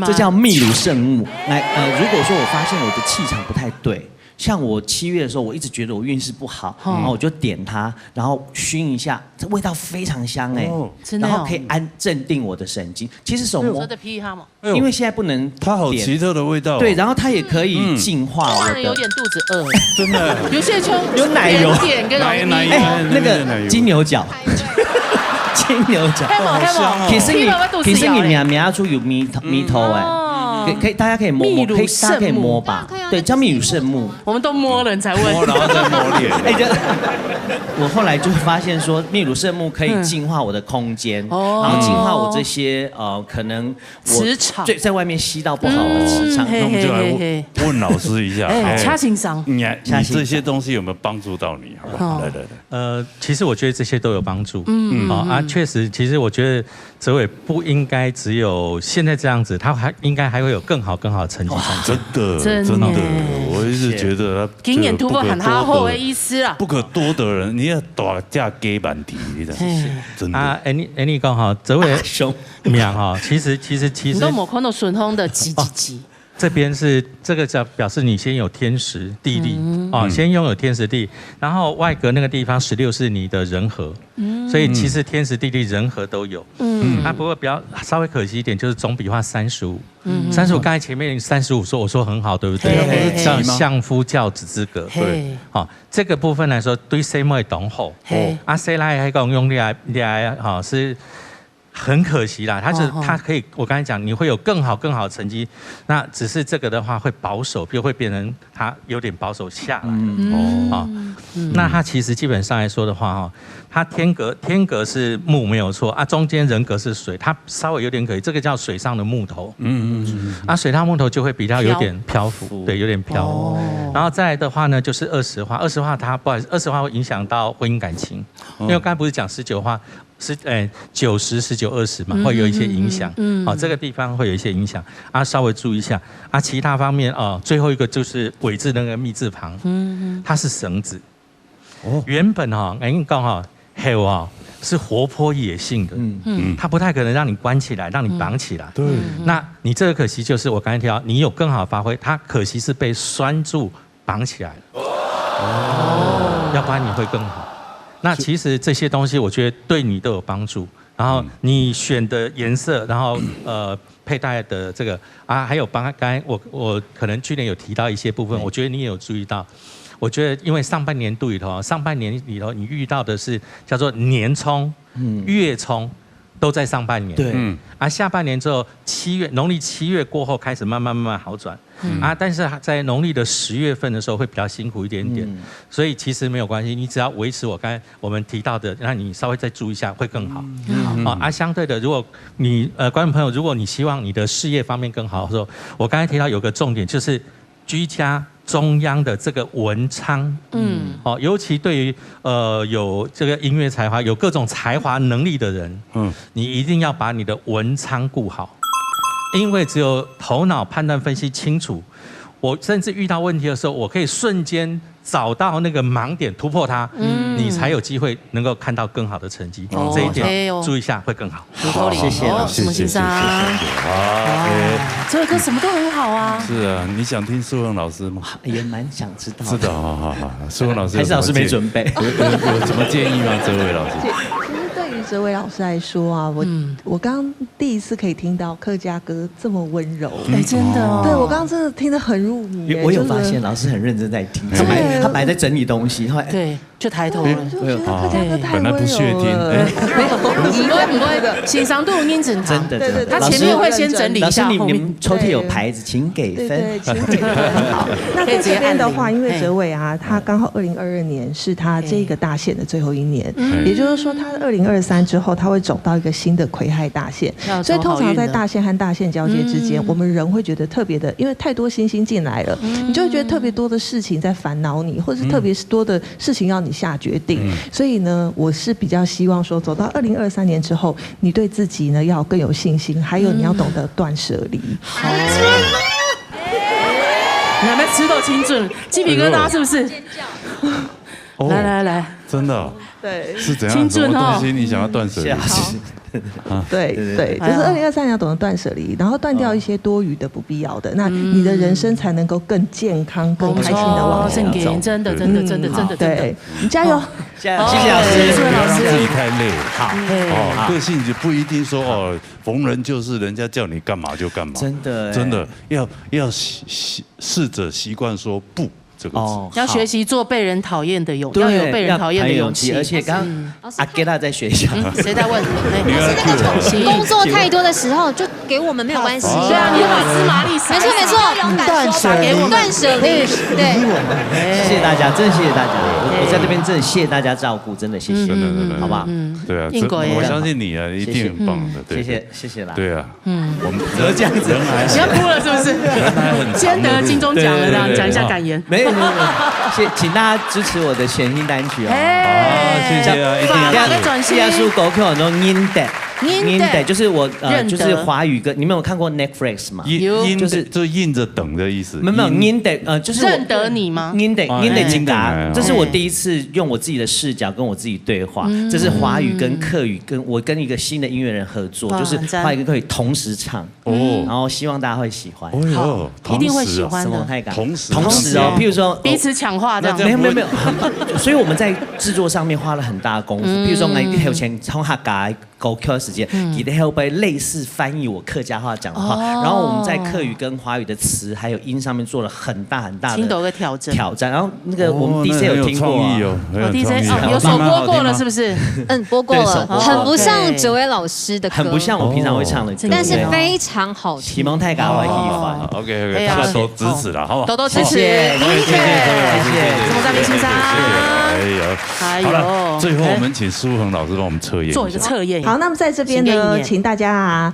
这叫秘鲁圣木。来，呃，如果说我发现我的气场不太对，像我七月的时候，我一直觉得我运势不好，哦。然后我就点它，然后熏一下，这味道非常香哎，哦。真的哦。然后可以安，镇定我的神经。其实手摸，说的屁哈嘛。哎呦，因为现在不能点。它好奇特的味道。对，然后它也可以净化我的。嗯。突然有点肚子饿。真的。有些人就有奶油。点点跟奶，奶，哎，奶，那个奶油。金牛角。 金牛角。看嘛，看嘛。好香哦。其实你，其实你摸摸就有味道，味道哎。哦。可以，可以，大家可以摸摸，秘鲁圣木。可以，大家可以摸吧。对，叫秘鲁圣木。我们都摸了，你才问。摸，然后再摸脸。哎，这，我后来就发现说，秘鲁圣木可以净化我的空间，嗯。哦。然后净化我这些，呃，可能我磁场。在，在外面吸到不好的磁场。嗯，嘿，嘿，嘿，嘿。那我们就来问，问老师一下，哎，哎，请先生。你，你这些东西有没有帮助到你？好不好？哦。来，来，来。 呃，其实我觉得这些都有帮助。嗯。啊，啊，确实，其实我觉得哲伟不应该只有现在这样子，他还应该还会有更好、更好的成绩上去。哇，真的，真的，真的耶。我一直觉得他今年突破很好的意思啦。不可多得人，你要大家给满题，你知道吗？嘿。真的。啊，Annie，Annie讲哈，哲伟啊，凶。命哈，其实，其实，其实你都没看到顺风的几几几。哦。 这边是，这个叫表示你先有天时地利，嗯。哦，嗯。先拥有天时地利，然后外格那个地方十六是你的人和，嗯。所以其实天时地利人和都有。嗯。啊，不过比较稍微可惜一点，就是总笔画三十五。嗯。三十五，刚才前面三十五说，我说很好，对不对？嘿，嘿，嘿。叫相夫教子之格。嘿。对。好，这个部分来说，对生妹当好。嘿。啊，生来还讲用你来，你来，哈，是 很可惜啦，他是，哦，哦。他可以，我刚才讲，你会有更好、更好的成绩，那只是这个的话会保守，就会变成他有点保守下来了。嗯。哦。嗯。那他其实基本上来说的话，哈，他天格，天格是木没有错啊，中间人格是水，他稍微有点可惜，这个叫水上的木头。嗯，嗯，嗯，嗯。啊，水上木头就会比较有点漂浮，漂浮。对，有点漂浮。哦。然后再来的话呢，就是二十化，二十化它，不好意思，二十化会影响到婚姻感情，哦。因为我刚才不是讲十九化， 是，哎，九十、十九、二十嘛，嗯，会有一些影响。嗯，嗯，嗯。好，这个地方会有一些影响，啊，稍微注意一下。啊，其他方面，哦，最后一个就是尾字那个密字旁，嗯，嗯。它是绳子。哦。原本哈，哎，你讲哈，猴啊，是活泼野性的，嗯。嗯。它不太可能让你关起来，让你绑起来。嗯。对。嗯。那你这个可惜就是我刚才提到，你有更好的发挥，它可惜是被拴住 绑起来了。哦。要不然你会更好。那其实这些东西，我觉得对你都有帮助。然后你选的颜色，然后呃佩戴的这个啊，还有帮刚才我我可能去年有提到一些部分，我觉得你也有注意到。我觉得因为上半年度里头啊，上半年里头你遇到的是叫做年冲、月冲，都在上半年。对，啊，下半年之后，七月农历七月过后开始慢慢慢慢好转。啊，但是在农历的十月份的时候会比较辛苦一点点，所以其实没有关系，你只要维持我刚才我们提到的，让你稍微再注意一下会更好。好，啊，相对的，如果你呃观众朋友，如果你希望你的事业方面更好的时候，我刚才提到有个重点就是居家中央的这个文昌，嗯，哦，尤其对于呃有这个音乐才华、有各种才华能力的人，嗯，你一定要把你的文昌顾好，因为只有头脑判断分析清楚，我甚至遇到问题的时候，我可以瞬间找到那个盲点，突破它，嗯，你才有机会能够看到更好的成绩。这一点注意一下会更好。好，谢谢老师，谢谢谢谢。啊，这个歌什么都很好啊。是啊，你想听苏恒老师吗？也蛮想知道。是的，好好好，苏恒老师还是老师没准备？有有什么建议吗？哲伟老师？其实对于哲伟老师来说啊，我我刚第一次可以听到客家歌这么温柔。哎，真的哦。对，我刚刚真的听得很入迷。我有发现老师很认真在听，他还他还在整理东西，后来对，就抬头了。就觉得客家歌太温柔了。本来不屑听，不会不会，欣赏都有认真听。真的真的，他前面会先整理一下，老师你后面们抽屉有牌子，请给分。对对，请给分。好，那在这边的话，因为哲伟啊，他刚好二零二二年是他这个大限的最后一年，也就是说，他二零二三之后，他会走到一个新的癸亥大限，所以通常在大限和大限交接之间，我们人会觉得特别的，因为太多星星进来了，你就会觉得特别多的事情在烦恼你，或者是特别多的事情要你下决定。所以呢，我是比较希望说，走到二零二三年之后，你对自己呢要更有信心，还有你要懂得断舍离。你还没吃到青春，鸡皮疙瘩是不是？来来来，真的对，是怎样？什么东西你想要断舍离？对对，就是二零二三年要懂得断舍离，然后断掉一些多余的、不必要的，那你的人生才能够更健康、更开心的往前走。真的真的真的真的真的，对，你加油！谢谢老师，不要让自己太累。好，哦，个性就不一定说哦，逢人就是人家叫你干嘛就干嘛。真的真的要要习习试着习惯说不这个字。哦，要学习做被人讨厌的勇，要有被人讨厌的勇气。而且刚刚阿吉拉在学校，谁在问？你要 cue 我。行，工作太多的时候就给我们没有关系。对啊，你把芝麻粒撒没错没错，撒给我们。断舍离，对，谢谢大家，真的谢谢大家，我我在这边真的谢谢大家照顾，真的谢谢，真的真的，好不好？对啊，硬鬼我相信你啊，一定很棒的，对谢谢谢谢啦，对啊，嗯，我们怎么这样子？你要哭了是不是？人还很长的路先得金钟奖了，这样讲一下感言。没有没有没有，谢请大家支持我的全新单曲哦。啊，谢谢啊，一定要法国的转型这样是狗口很多 in 的。 in 音的的，就是我呃，认得就是华语歌。你们有看过 Netflix 吗？音音就是就印着等的意思。没有没有音音的呃，就是我认得你吗？音的啊音的吉音的他哎，这是我第一次用我自己的视角跟我自己对话，这是华语跟客语跟我跟一个新的音乐人合作，哇就是很赞华语跟客语同时唱，哦然后希望大家会喜欢。哦哟，一定会同时啊喜欢的什么太感同时同时哦，譬如说彼此抢话这样那这样没有没有没有，很所以我们在制作上面花了很大的功夫。比如说，我们以前从客家歌曲的时间，你的会不会类似翻译我客家话讲的话？然后我们在客语跟华语的词还有音上面做了很大很大的听懂个调整。挑战。然后那个我们哦 D J 那很有听过创意啊？哦，很哦，DJ 有创意哦，有首播过了是不是？嗯，播过了，对首播过很不像哲伟老师的歌，很不像我平常会唱的歌，但是对不对非常好听。启蒙太高了，一啊，OK 哎 OK，呀大家都支持了，好不好？多多支持，谢谢谢谢谢谢谢谢谢，祝福大明先生。哎呀，哎好了，呦，最后我们请苏恒老师帮我们测验做一个下。测验，好，那么在这边呢，新的一年请大家啊，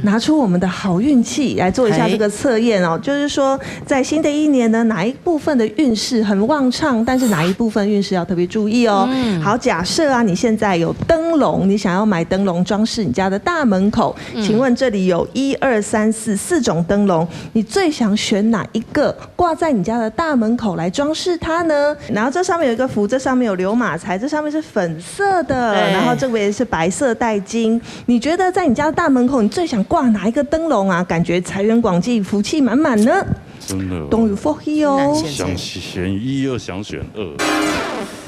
拿出我们的好运气来做一下这个测验哦。就是说，在新的一年呢，哪一部分的运势很旺盛，但是哪一部分运势要特别注意哦。好，假设啊，你现在有灯笼，你想要买灯笼装饰你家的大门口，请问这里有一二三四四种灯笼，你最想选哪一个挂在你家的大门口来装饰它呢？然后这上面有一个福，这上面有流马财，这上面是粉色的，对然后这边是白色带金。你觉得在你家的大门口，你最想挂哪一个灯笼啊？感觉财源广进，福气满满呢？真的哦，都有福气哦。想选一又想选二，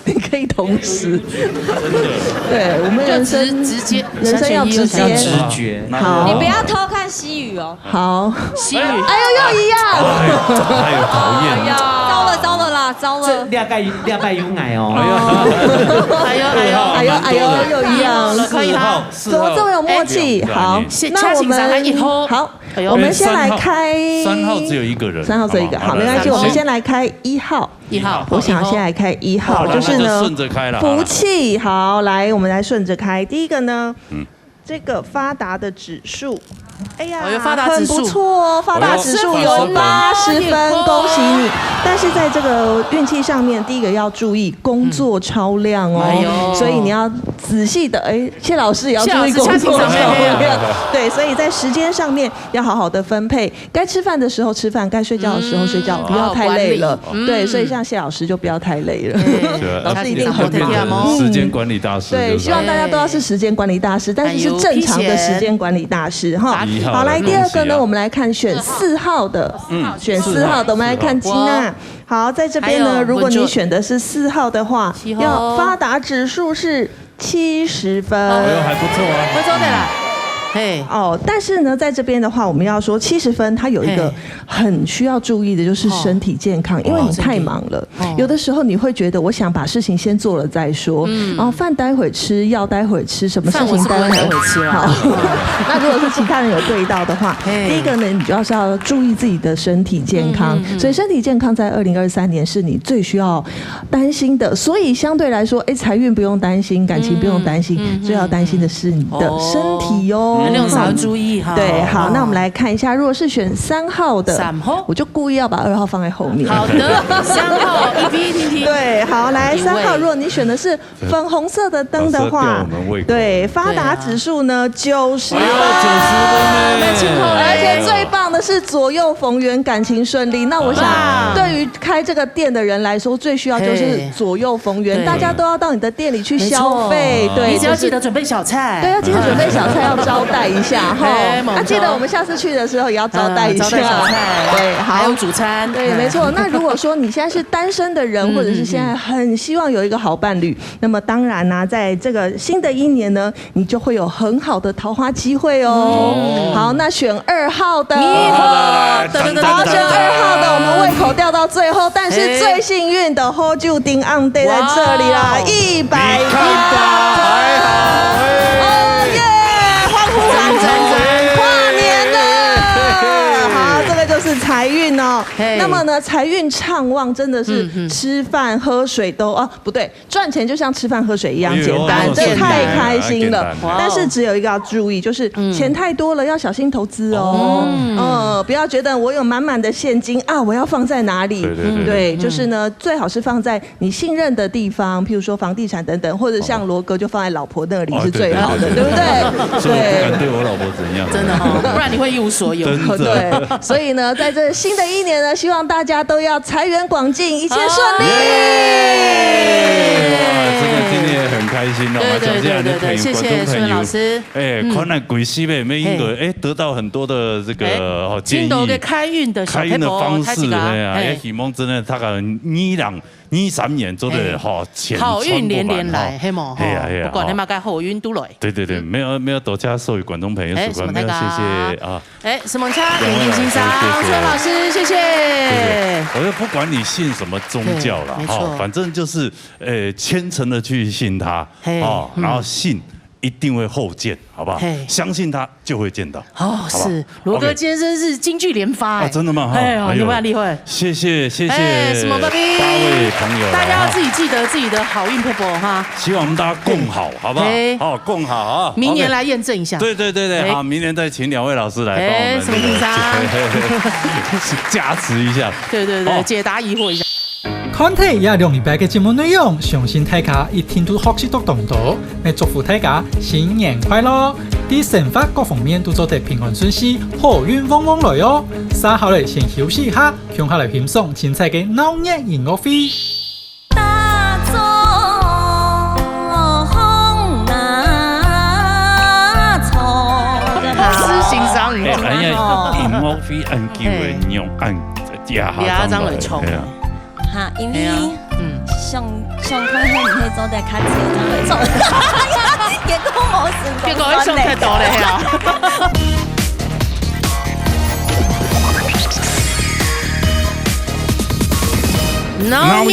你可以同时。对，我们人生就直直接人生要直接。要直觉。好。你不要偷看西语哦。好。西语。哎呦，又一样。哎呦，讨厌。哎呀，糟了糟了啦，糟了。这两个两百有矮哦。哎呦哎呦哎呦，又一样。可以哈。怎么这么有默契？好，那我们好，我们先来开三号只有一个人，三号只有一个，好，没关系，我们先来开一号。一号，我想先来开一号，就是呢，顺着开了，福气。好，来，我们来顺着开。第一个呢，嗯，这个发达的指数，哎呀，哎呦，发达指数很不错哦，发达指数有八十分，恭喜你。但是在这个运气上面，第一个要注意工作超量哦，哎呦，所以你要仔细的，哎，谢老师也要注意工作超量，对，所以在时间上面要好好的分配。 该吃饭的时候吃饭，该睡觉的时候睡觉，嗯，不要太累了。好好管理。对，嗯。所以像谢老师就不要太累了。对。老师一定很忙。时间管理大师，对，就是。希望大家都要是时间管理大师，但是是正常的时间管理大师哈。哎呦，谢谢。好，来，第二个呢，恭喜啊。我们来看选四号的，嗯，选四号的，四号。我们来看金娜。哇。好，在这边呢，还有，如果你选的是四号的话，要发达指数是七十分。哎呦，还不错啊。不错的啦。嘿。哦，但是呢，在这边的话，我们要说七十分，它有一个，嘿，很需要注意的，就是身体健康，哦。因为你太忙了。哦，身体。哦。有的时候你会觉得，我想把事情先做了再说，嗯。然后饭待会儿吃，药待会儿吃，什么事情待会儿。饭我是不会待会儿吃啦。好。那如果是其他人有对到的话，嘿。第一个呢，你主要是要注意自己的身体健康。嗯，嗯，嗯。所以身体健康在二零二三年是你最需要担心的，所以相对来说，哎，财运不用担心，感情不用担心，嗯，嗯，嗯，最要担心的是你的身体哟。哦。那种才要注意哈。对，好，哦。那我们来看一下，如果是选三号的，三号。我就故意要把二号放在后面。好的，三号，一批听听。对，好，来，一位。三号，如果你选的是粉红色的灯的话，老师吊我们胃口。对，发达指数呢，对啊。九十分。哎呦，九十分呢。那请好嘞。而且最棒的是左右逢源，感情顺利。那我想，哇。对于开这个店的人来说，最需要就是，嘿，左右逢源，对。大家都要到你的店里去消费，没错。对，你只要记得准备小菜。就是，对，要记得准备小菜，要招待一下哈。哎，没错。啊，记得我们下次去的时候也要招待一下。嗯，招待小菜。对，好。还有主餐。对，没错。那如果说你现在是单身的人，嗯，或者是现在很希望有一个好伴侣，嗯，嗯。 那么当然啦，在这个新的一年呢，你就会有很好的桃花机会哦。哦。好，那选二号的，二号，噔噔噔噔噔。好，选二号的，我们胃口吊到最后，但是最幸运的好酒店暗地在这里啦，哇哦。一百块。你看吧，还好，哎。哦耶，欢呼喊声，赞，赞，赞。跨年了。好，这个就是财运哦。嘿。那么呢，财运畅旺真的是，嗯，嗯。吃饭喝水都，哦，不对， 赚钱就像吃饭喝水一样简单，哎呦，这太开心了。这么简单。哇哦。但是只有一个要注意，就是，嗯，钱太多了，要小心投资哦。哦。嗯，不要觉得我有满满的现金啊，我要放在哪里？对，对，对，对。对，就是呢，嗯。最好是放在你信任的地方，譬如说房地产等等，或者像罗哥就放在老婆那里是最好的，哦，对，对，对。对不对？所以我不敢对我老婆怎样。对。真的哦，不然你会一无所有。真的。对，所以呢，在这新的一年呢，希望大家都要财源广进，一切顺利。耶！哇，真的今天很开心哦，对，对，小谢还能陪观众朋友。对，对，对，谢谢孙老师。哎，嗯。看来贵西北没应该，嘿。哎，得到很多的这个，哎，哦，建议。真多个开运的小撇步，开运的方式，大家，哎呀，嘿。也希望真的大家二零二三年做得，嘿。吼，钱好运连连来，充满，吼。嘿无，吼。哎呀，哎呀，不管你嘛，吼。该好运都来。对，对，对，嗯。没有，没有，多加授予观众朋友，哎，观众朋友，什么那个啊？谢谢啊。 哎，沈梦佳，两位老师，点心先生，谢谢。孙老师，谢谢。对，对，我就不管你信什么宗教啦，对，没错。哈，反正就是，呃，虔诚地去信他，嘿，哦，嗯。然后信一定会后见，好不好？嘿。相信他就会见到，哦，好不好？是，罗哥，OK。今天真是金句连发，哎。啊，真的吗？哈，哎呦，哎呦，你蛮厉害。谢谢，谢谢，哎，沈梦佳，八位朋友啦，大家要自己记得自己的好运撇步哈。哈。 希望我们大家共好，好不好？嘿。好，共好啊。明年来验证一下。OK。对，对，对，对，哎。好，明年再请两位老师来帮我们，哎，沈梦佳。加持一下。对，对，对，好。解答疑惑一下。看忒這兩禮拜个節目內容，相信大家一定都學習到當多，也祝福大家新年快樂！在生活各方面都做得平安順遂，好運旺旺來哦！續下來先休息一下，共下來欣賞精彩个鬧熱音樂會。 打早風那唱。老師欣賞你。哎，哎呀，音樂會恁久的，嘿。用恁，呀，哈，呀，張偉聰。哎呀。哈，因為，哎呀。嗯。想，想看係毋係做得較濟張來唱。結果無成功，結果想太多了，係啊。鬧熱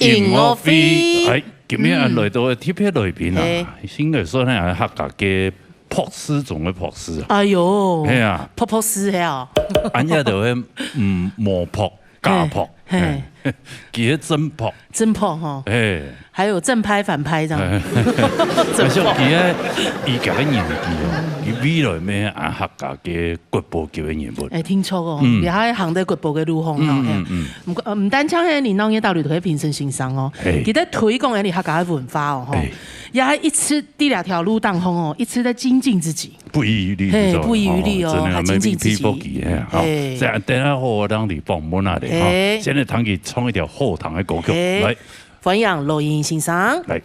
音樂會。哎，今日俺來到个特別來賓啊，嘿。應該算係客家个博士中个博士啊。哎喲，係啊。博博士係啊。俺也就係，嗯，無博，假博。嘿，嘿。嘿，佢係正博。正博吼。嘿。還有正派、反派這樣。嘿。而且佢个，佢个年紀哦，佢未來乜係俺客家个國寶級个人物。哎，聽著哦，嗯。你還行在國寶个路項哦，嗯，嘿。嗯，嗯。毋過，呃，毋單淨係你鬧熱島裡頭个評審先生哦，嘿。佢在推廣个你客家个文化哦，吼。嘿。也還一直在這條路當中哦，一直在精進自己。不遺餘力，嘿，你知道嗎？不遺餘力哦，哦，真的，還精進自己。沒被，被，被，嘿，好。嘿。這樣，等下好，我讓你訪問啊，嘿。好，先來聽佢唱一條好聽个歌曲，嘿。來。歡迎羅瑩先生。來。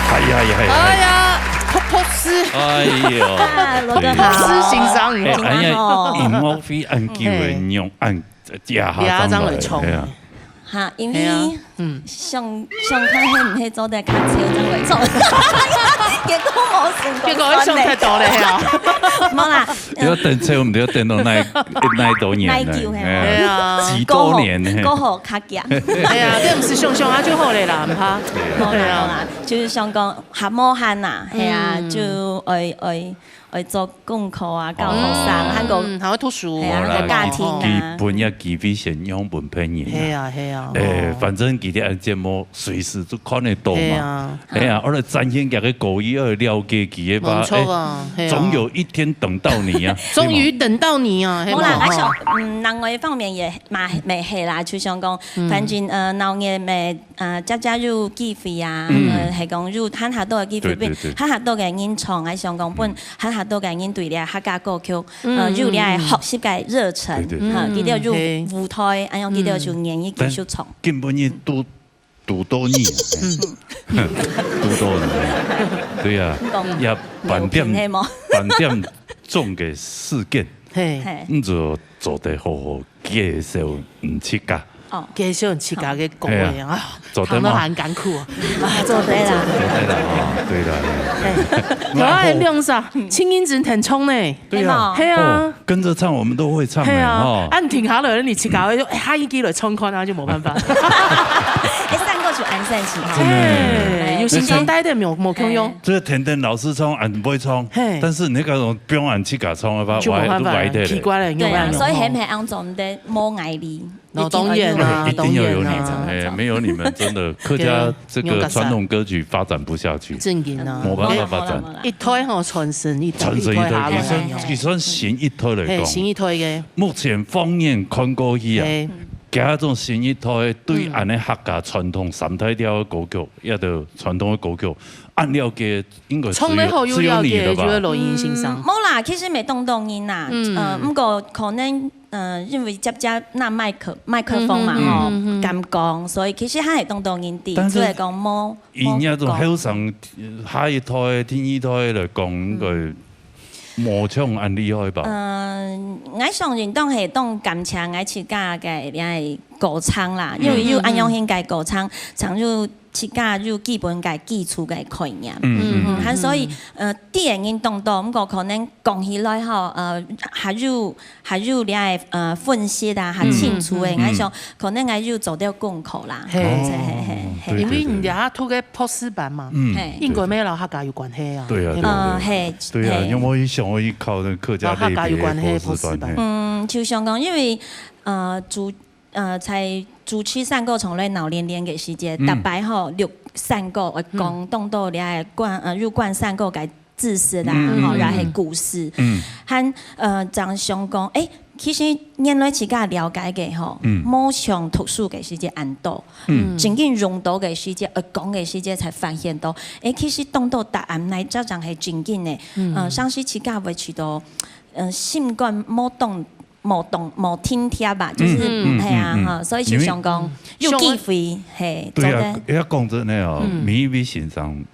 哎呀，哎呀，哎呀。哎呀，噗噗絲。哎喲。啊，羅哥好。噗噗絲欣賞。哎，哎呀，哦。音樂會恁久个，嘿。用恁，這下正來，這下正來唱。哎呀。哈，因為係啊，嗯。想，想看係毋係做得較潮正會做。結果無成功，結果想太多了呀。無啦，你要等潮，毋知要等到哪，哪多年呢？哪久，係啊。哎呀，係啊。幾多年呢？過，過好較遽。哎呀，這毋係想想啊就好了啦，毋怕。無啦，係啊。無啦，就是想講，較無閒啦，係啊，嗯。就愛，愛 愛做功課啊，教學生，哦。還過，嗯，還愛讀書。係啊，無啦，還有家庭啊。基，基本个機會先讓分別人啊。係啊，係啊。哎，哦。反正佢个節目隨時都看得到嘛。係啊。係啊，我來展現佢个高一，愛了解佢个吧。無錯啊，哎，係啊。總有一天等到你啊，終於等到你啊，係嘛？無啦，哦。啊，像，嗯，另外一方面也嘛，也係啦，就像講，嗯。反正，呃，鬧熱咩， 啊，家家有機會啊，嗯。呃，係講有閒下多个機會，對，對，對。分閒下多个人唱，還想講分嗯。閒下多个人對這客家歌曲，呃，嗯，有這个學習个熱忱，嗯，嗯。哈，嗯，佢兜有舞台，嘿。恁樣佢兜就願意繼續唱。嗯。但今晡日堵，堵到你啊，嗯。堵到你啊，對啊，講也半點，有聽係無？半點鐘个時間，嘿。嘿。你就做得好好介紹你自家。 哦。介紹自家个歌个啊，哎呀，做得嗎？聽到還艱苦啊。啊，做得啦。做得啦，哦，對啦。哎，有啊，亮叔，青音真挺衝呢。對啊。係啊。哦，跟著唱，我們都會唱呢，係啊。哦。啊，你停下來，你自家會說，哎，下一季來唱看啊，就無辦法。哎，三個就安善起哈。真的。哎，有時間帶點，無，無共樣。哎。這个甜甜老師唱，俺不會唱，嘿。但是你那個不用俺自家唱的話，就無辦法，我還都白帶了。奇怪了，有沒有？對啊，所以很很安裝的，無愛你。 哦，當然啦，一定要有你們，當然啦。哎，沒有你們，真的，客家這個傳統歌曲發展不下去。正經啊。無辦法發展。無啦，無啦，無啦。一代吼傳承一代，傳承一代，一代下來。佢算，佢算新一代來講。嘿，新一代个。目前放眼看過去啊，嘿。佢這種新一代對俺个客家傳統三大調个歌曲，也就傳統个歌曲，恁了解應該只有，唱得好有了解，只有你了吧？就係羅英先生。嗯，無啦，其實無當多人啦，嗯。呃，毋過可能 嗯，因為接接拿麥克，麥克風嘛，嗯，嗯，吼，嗯，嗯，嗯。敢講，所以其實還係當多人知，但是只係講無，因為這種後生，無講。下一代、第二代來講，應該無像恁厲害吧？嗯，𠊎相信當係當感謝𠊎自家个，个歌唱啦，因為有恁樣型个歌唱，嗯，嗯，嗯。唱有 自家有基本个基礎个概念。嗯，嗯，嗯，嗯，嗯。還所以，呃，知个人當多，毋過可能講起來吼，呃，還有，還有這个，呃，分析啊，還清楚个，嗯，嗯，嗯。𠊎想，可能𠊎有做到功課啦。嘿。係，係，係，係。哦，對，對，對。因為你這下讀个博士班嘛，嗯，嘿。應該乜摎客家有關係啊，對啊，對啊，係無？對啊。嘿，對啊，嘿。因為𠊎想𠊎去考那個客家類別的博士班，然後客家有關係的博士班。嘿。嗯，就想講，因為，呃，主 呃，在主持山歌唱來鬧連連个時節，嗯。逐擺吼，錄山歌，呃，嗯。講當多這个關，呃，有關山歌个知識啦，嗯，吼，嗯，也係故事。嗯。還，呃，正想講，誒，其實原來自家了解个吼，嗯。無像讀書个時節恁多。嗯。正經用到个時節，呃，講个時節才發現到，誒，其實當多答案來，這正係正經个。嗯。呃，常時自家會覺得，呃，心肝無當 無動，無停歇吧，就是，嗯，嗯，係啊，嗯，嗯。哈，所以就想講，因為有機會，係，對啊，做得。要講真的哦，嗯。每一位先生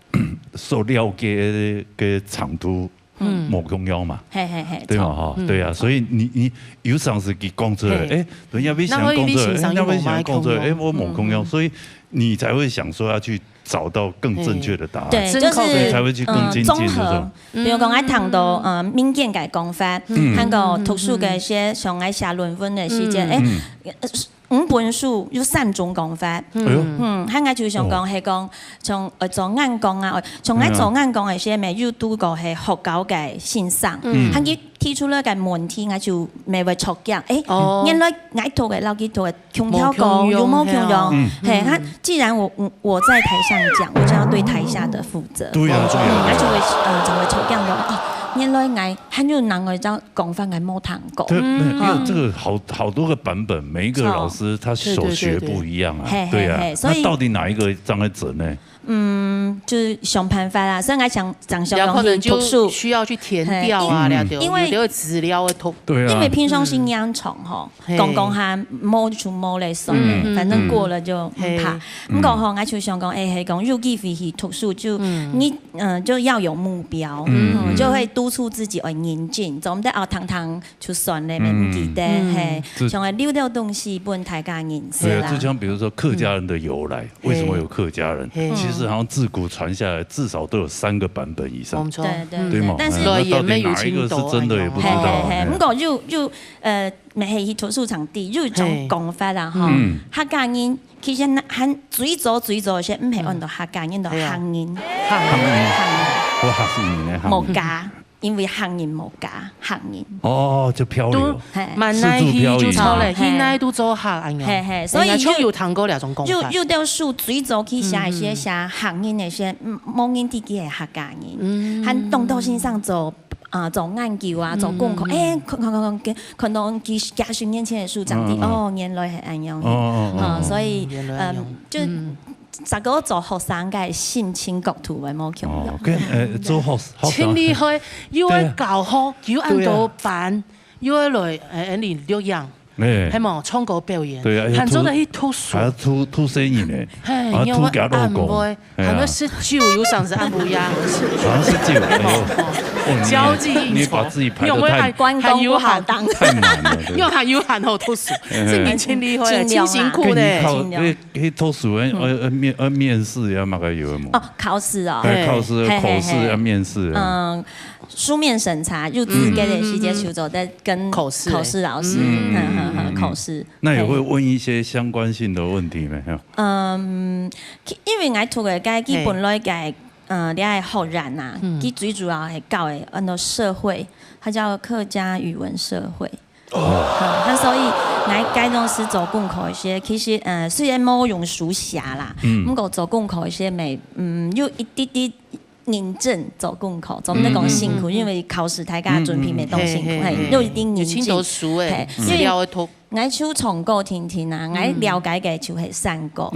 所了解的，的程度，嗯。無共樣嘛。係，係，係，對嘛，吼，嗯。對啊，所以你，你有常時佢講出來，係。誒，人家會想講出來，那我以為先生誒，人家會想講出來，又無共樣。誒，我無共樣，嗯，嗯。所以你才會想說要去 找到更正確的答案。對，就是，所以才會去更精進，呃，綜合，就是說，比如講，𠊎聽到，呃，民間个講法，嗯。還有讀書个一些，像𠊎寫論文个時節，嗯。誒，嗯。呃，五本書有三種講法。哎喲。嗯，還𠊎就想講，哦。係講，像，呃，做演講啊，像𠊎做演講个時節，哎呀。乜有堵過係學校个先生，嗯。還佢 提出來个問題，𠊎就乜會著驚。誒，哦。原來𠊎讀个摎佢讀个共條過，無共樣，有無共樣？係啊。嗯。係，他既然我，我，我在台上講，我就要對台下的負責。對啊，對啊，對啊。哦，𠊎就會，呃，就會著驚講，哦，原來𠊎還有另外一種講法，𠊎無聽過。對，沒有，嗯。因為這個好，好多個版本，每一個老師他所學不一樣啊，著，著，著，著。嘿，嘿，對啊，嘿，所以那到底哪一個正會準呢？ 嗯，就是想辦法啦。所以𠊎想，想，想講去讀書。有可能就需要去填掉啊，嘿，因，了解，因為有的資料會讀。對啊。因為平常時仰唱吼，嗯。講講下，無就無咧算，嗯，嗯，反正過了就毋怕。嗯。毋過吼，嗯。𠊎就想講，誒，係講有機會去讀書，就，嗯。你，嗯，就要有目標，嗯，嗯，嗯。就會督促自己愛認真，做毋得哦，聽聽就算了，毋記得，嘿，像愛留兜東西分大家認識啦。對啊，就像比如說客家人的由來，為什麼有客家人？其實好像自古傳下來，至少都有三個版本以上。沒錯。對對對嘛？但是那到底哪一個是真的也不知道。嘿嘿嘿，毋過又又呃，毋係去圖書館知，有一種講法啦吼，客家人其實還最早最早係毋係安到客家人，安到客人，客人，我客人呢，客人，客家。 因為客人無家，客人。哦，就漂流。係，滿哪去就做咧，去哪都做客恁樣。係係，所以就有聽過這種講法。有有兜書最早去寫一些寫客人个，寫無人知佢係客家人，還當多先生做啊做研究啊做功課，哎，看看看看，看到幾幾十年前个書，正知哦，原來係恁樣。哦哦哦，所以嗯，就。 這個做學生个心情角度會無共樣。哦，跟呃做學學真厲害，又愛教學，又恁多班，又愛來呃你錄影，哎，係無？唱歌表演，對啊，還做得去讀書，還要讀讀聲音呢，嘿，還要讀假老公，還要食酒，有上次暗晡夜，好像是酒，哎呦，交際應酬，你把自己排得太關公不好當，太滿了，又還有還好讀書，這年輕厲害，真辛苦呢。 去讀書，呃呃面呃面試要麼个有無？哦，考試哦，哎，考試口試要面試，嗯，書面審查，入資格个時間就做得跟考試考試老師，嗯嗯嗯，考試。那也會問一些相關性的問題沒有？嗯，因為𠊎讀个該基本來个，呃，你愛學院啊，佢最主要係教个安到社會，它叫客家語文社會。 哦，那所以𠊎該當時做功課个時，其實呃雖然無用書寫啦，毋過做功課个時，每嗯有一滴滴認真做功課，做毋得講辛苦，因為考試大家準備乜當辛苦，係，有一定認真。有讀書誒，資料會讀。 𠊎就唱歌聽聽啊，𠊎了解个就係山歌。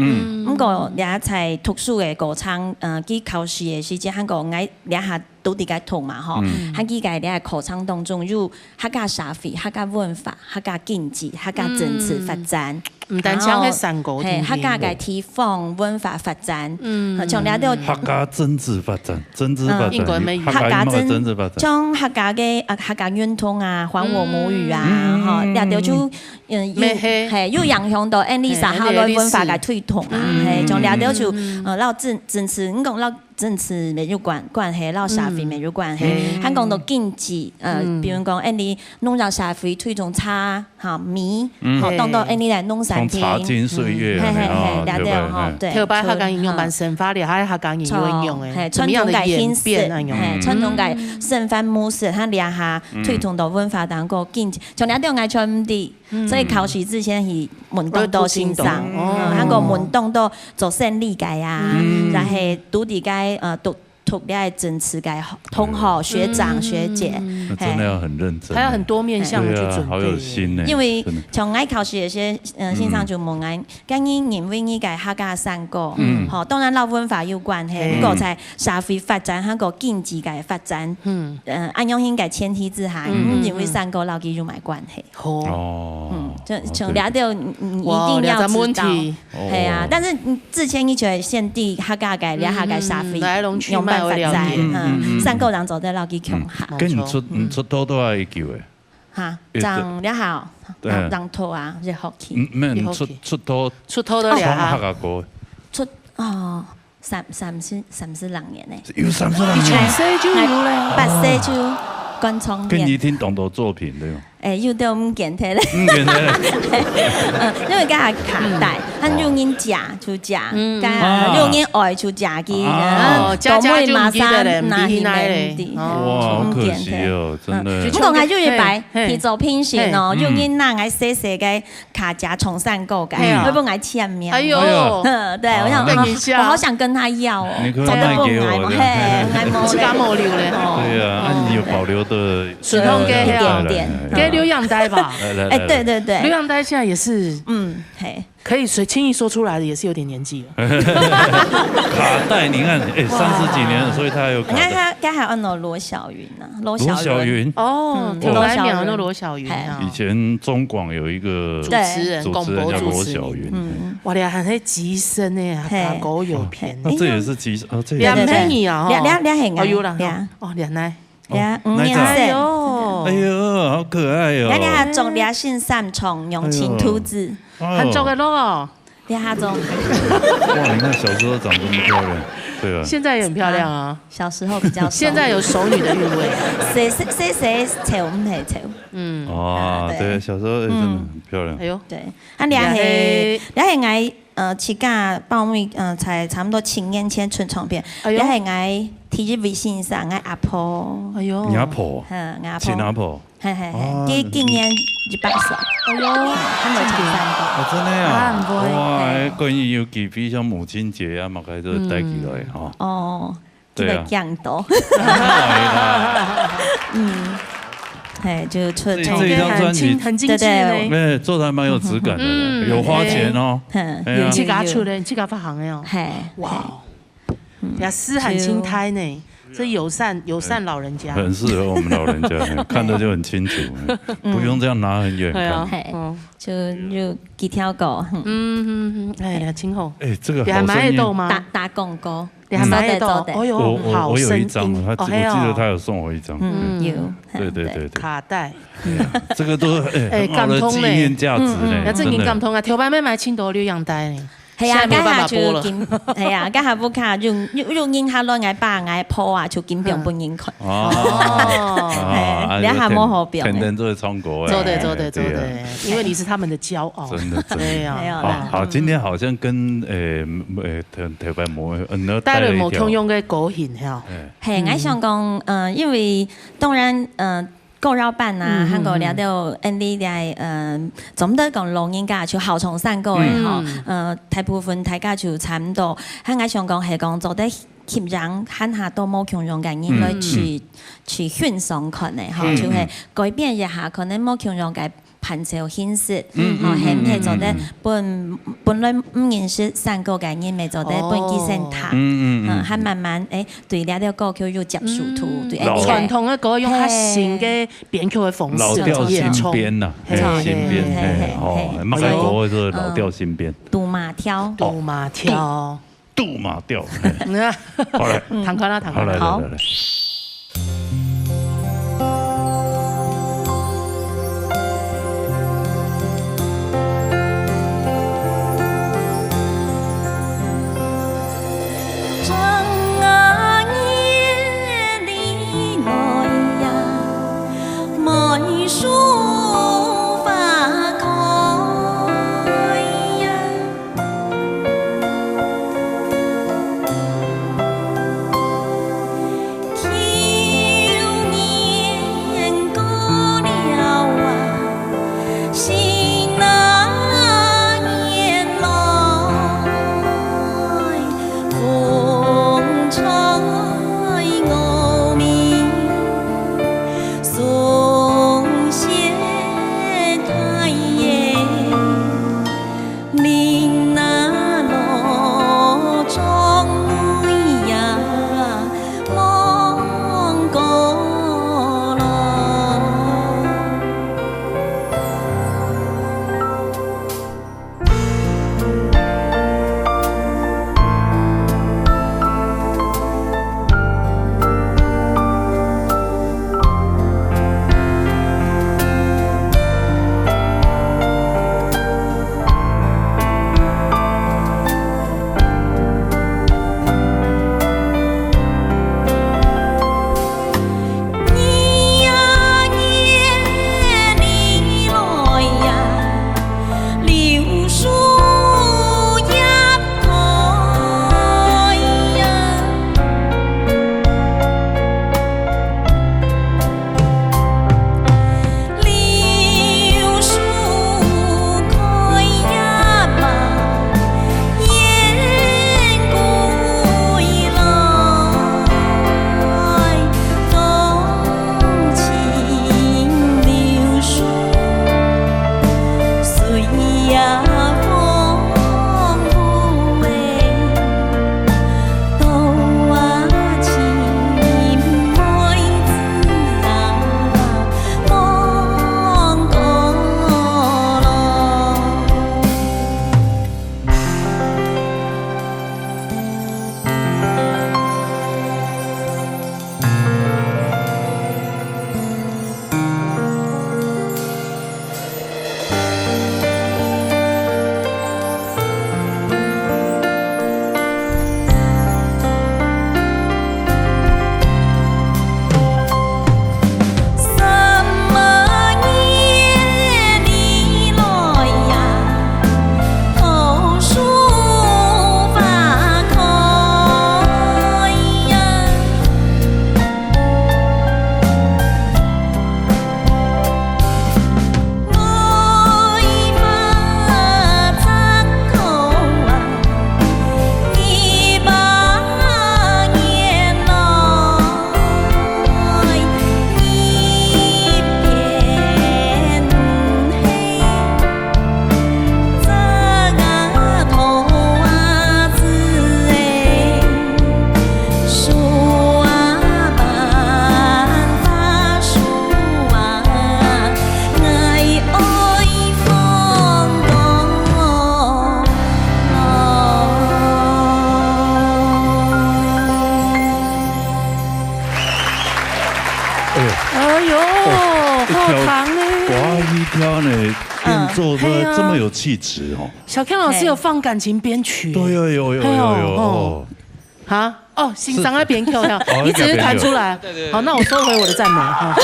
毋過也在讀書个過程，呃，佢考試个時間，還過𠊎這下都在該讀嘛吼，還佢个這課程當中有客家社會、客家文化、客家經濟、客家政治發展。毋單淨係山歌，係客家个地方文化發展，嗯，像這兜客家政治發展，政治發展，應該乜有客家政治發展，像客家个啊客家運動啊，還我母語啊，吼，這兜就 嗯，有係有影響到𠊎俚社會文化个推動啊，係從這兜就呃，摎政政治，你講摎政治乜有關關係，摎社會乜有關係。還講到經濟，呃，比如講𠊎俚農業社會推動茶、哈米，好，當到𠊎俚來農產品，從茶經歲月，係係係，這兜吼，對，頭擺客家人仰般生活，這下客家人又會仰誒，怎麼樣的演變啊？係傳統个生活模式，佢這下推動到文化當中，經濟，從這兜𠊎全毋知。 所以考試之前係問當多先生，還過問當多做生理个啊，然後讀這个呃讀讀這个政治个同學、學長、學姐，真的要很認真，還有很多面向去準備，好有心呢。因為像𠊎考試个時，呃，先生就問𠊎，該你認為你个客家山歌，吼，當然摎文化有關係，毋過在社會發展還過經濟个發展，嗯，呃，恁樣形个前提之下，你認為山歌摎佢有麼个關係？ 哦，就像這兜，你一定要知道，係啊。但是之前你就會先知客家个、這下个社會仰般發展，嗯，三個人做得摎佢共下。跟你出你出道都還久誒，哈，正這下，正讀啊，一學期，嗯，沒有出出道出道都這下，客家歌，出哦。 三三十三十零年呢，有三十零年，一歲就有咧，八歲就關窗。跟你聽當多作品對嗎？誒，有兜毋見忒咧，毋見忒咧，因為該下卡帶，佢有人借就借，該有人愛就借佢，哦，家家就毋記得咧，毋記得咧，哇，好可惜哦，真的。毋過𠊎有一擺去做評審哦，有人拿𠊎細細个 卡夾重山歌个，會分𠊎簽名。哎呦，對，我想，我好想跟他要哦，你可以賣給我，係，𠊎無，自家無留咧。哦，對啊，那你有保留的順風个一點點，可以留樣帶吧？來來，哎，對對對，留樣帶現在也是，嗯，嘿，可以隨輕易說出來的，也是有點年紀了。卡帶，你看，哎，三十幾年了，所以他有卡帶。你看他，剛才安到羅小雲啊，羅羅小雲，哦，羅小雲，羅小雲啊，以前中廣有一個主持人，主持人叫羅小雲，哇，你還係資深呢，打狗有片，那這也是資深，哦，這也很便宜啊，兩兩兩很哦，有了，哦，原來。呀，哦，五颜色。哪一隻？哎呦。哎呦，好可愛哦。那你還著這身衫穿，用青兔子。哎呦。還著得落哦。這下種。哇，你看小時候長這麼漂亮，對啊。現在也很漂亮啊。小時候比較瘦。現在有熟女的韻味。細，細，細，細，醜，毋係醜。嗯。哦，啊，對。對，小時候也真的很漂亮。嗯。哎呦。對。啊，這係，這係。這係𠊎，呃，自家報名，呃，在差不多七年前出唱片。哎呦。這係𠊎第一位先生，𠊎阿婆。哎呦。你阿婆？嗯，𠊎阿婆。親阿婆？ 嘿嘿嘿，哦。佢今年一百歲。哎呦，還無唱山歌。哦，真的啊？啊，毋會。哇，嘿。哎，關於有幾飛像母親節啊，嘛，開始帶起來哈。哦，對啊。這個強度。當然啦。嗯，嘿，就出，這，這一張專輯，很親，很親切呢。對，對，對。沒有，做得還蠻有質感的，嗯，有花錢哦。嘿。嘿啊。你自家出的，你自家發行的哦。嘿，哇哦。 嗯。呀，詩還親大呢，就這友善，友善老人家。很適合我們老人家，嘿，看得就很清楚，嘿，嗯。不用這樣拿很遠看。對啊，嘿，嗯。就，就幾條歌，嗯。嗯，嗯，嗯，哎呀，真好。哎，這個也還買得到嗎？好聲音。打，打廣告。也還買得到。做得，做得。哎呦，我，我，好聲音。我有一張，他，哦，我記得他有送我一張。嘿哦。嗯，有。對，對，對，對。卡帶。哎呀，這個都，哎，哎，很好的紀念價值呢，感動呢。嗯，嗯。真的。那這很感動啊，頭擺買買青島錄影帶呢。 係啊，現在沒有辦法播了。該下就緊，係啊，該下屋下有，有，有人客來，𠊎爸、𠊎婆啊，就緊放分人看。嗯。哦。哦。嘿，啊，這下無好放了。天天都在唱歌欸。做得，做得，哎，對啊。做得，因為你是他們的驕傲。真的，真的。對啊。沒有啦。好，好，今天好像跟，呃，呃，台，台灣無，呃，帶了無共樣的歌型，吼。哎。嘿，嗯。𠊎想講，呃，因為當然，呃， 古老板啊，嗯，還有這兜，嗯，嗯。𠊎俚這，呃，總得講老人家就好唱山歌个吼，嗯。呃，大部分大家就差毋多。還𠊎想講係講做得吸引還下多無共樣个人來去，嗯。去欣賞看个吼，嗯，就係改變一下，嗯。可能無共樣个伴奏形式，嗯，吼，嗯，係毋係做得，嗯，嗯，嗯。分，本來毋認識山歌个人，乜做得分佢先聽，哦。嗯，嗯，嗯。嗯，還慢慢，哎， 對這條歌曲有接觸度，嗯，對，老，哎，傳統个歌用較新个編曲个方式，老調新編吶，嘿，嘿，新編，嘿，嘿，嘿，嘿，哦，嘿。麼个歌个老調新編？嗯，杜馬調。杜馬調。杜，杜馬調，嘿。好來。嗯。彈看啦，彈看啦。好，來，來，好。來，來。呀呢，变奏的这么有气质哦。小 Ken 老师有放感情编曲。对，有有有有有哦。啊，哦，欣赏那边跳跳，哦你只是弹出来。好，那我收回我的赞美哈。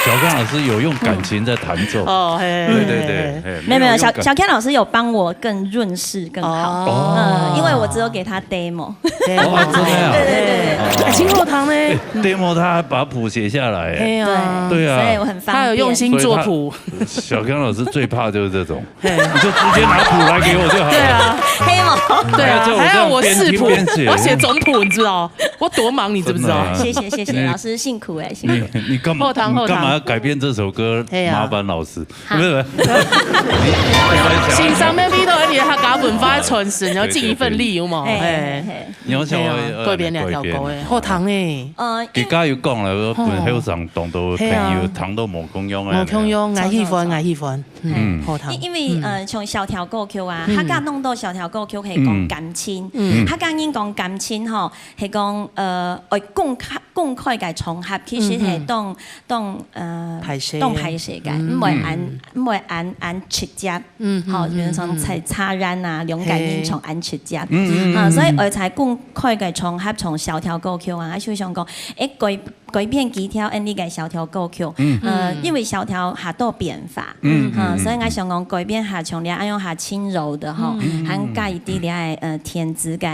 小刚老师有用感情在弹奏。哦，嘿，对对对，嘿没有没有，小用感小 Ken 老师有帮我更润饰更好，哦嗯，因为我只有给他 demo，对哦，真的啊。对对对，金后堂呢？哎，demo 他还把谱写下来，哎，哎呀，对啊，所以我很方便。他有用心作谱。小刚老师最怕就是这种，你就直接拿谱来给我就好了。对啊，黑吗？对啊，还要叫我还要我这样边听视谱，边写我写总谱，你知道？我多忙，你知不知道？真的啊谢谢谢谢你老师辛苦哎，辛苦。你你干嘛后堂后堂你干嘛要改变这首歌？对啊麻烦老师，好不是不是，你你干嘛想欣赏 maybe 都有点客家文化的传承，要尽一份力，有冇？嘿哎嘿，嘿。你要想要哎呀改变两条歌哎，后堂哎，呃，佢家有讲了，我本后生当多朋友，嘿啊糖都冇共样啊，我共样，我喜欢，错错我喜欢，嗯，后堂因。因为呃，像小调歌曲啊，嗯客家弄到小调歌曲系讲感情，嗯客家人讲感情吼，系讲呃，爱公开公开个场合，其实系嗯嗯当当呃，歹势当歹势个，嗯毋会安毋会安安直接，嗯嗯吼，比如说嗯在茶园啊，两个人唱安直接，嗯嗯啊，所以爱在公开个场合唱小调歌曲啊，就想讲，诶，改改变几条恁呢个小调歌曲，呃，因为小调下多变化，嗯哈，嗯所以我想讲改变下从了爱用下轻柔的吼，嗯还加一点点呃电子个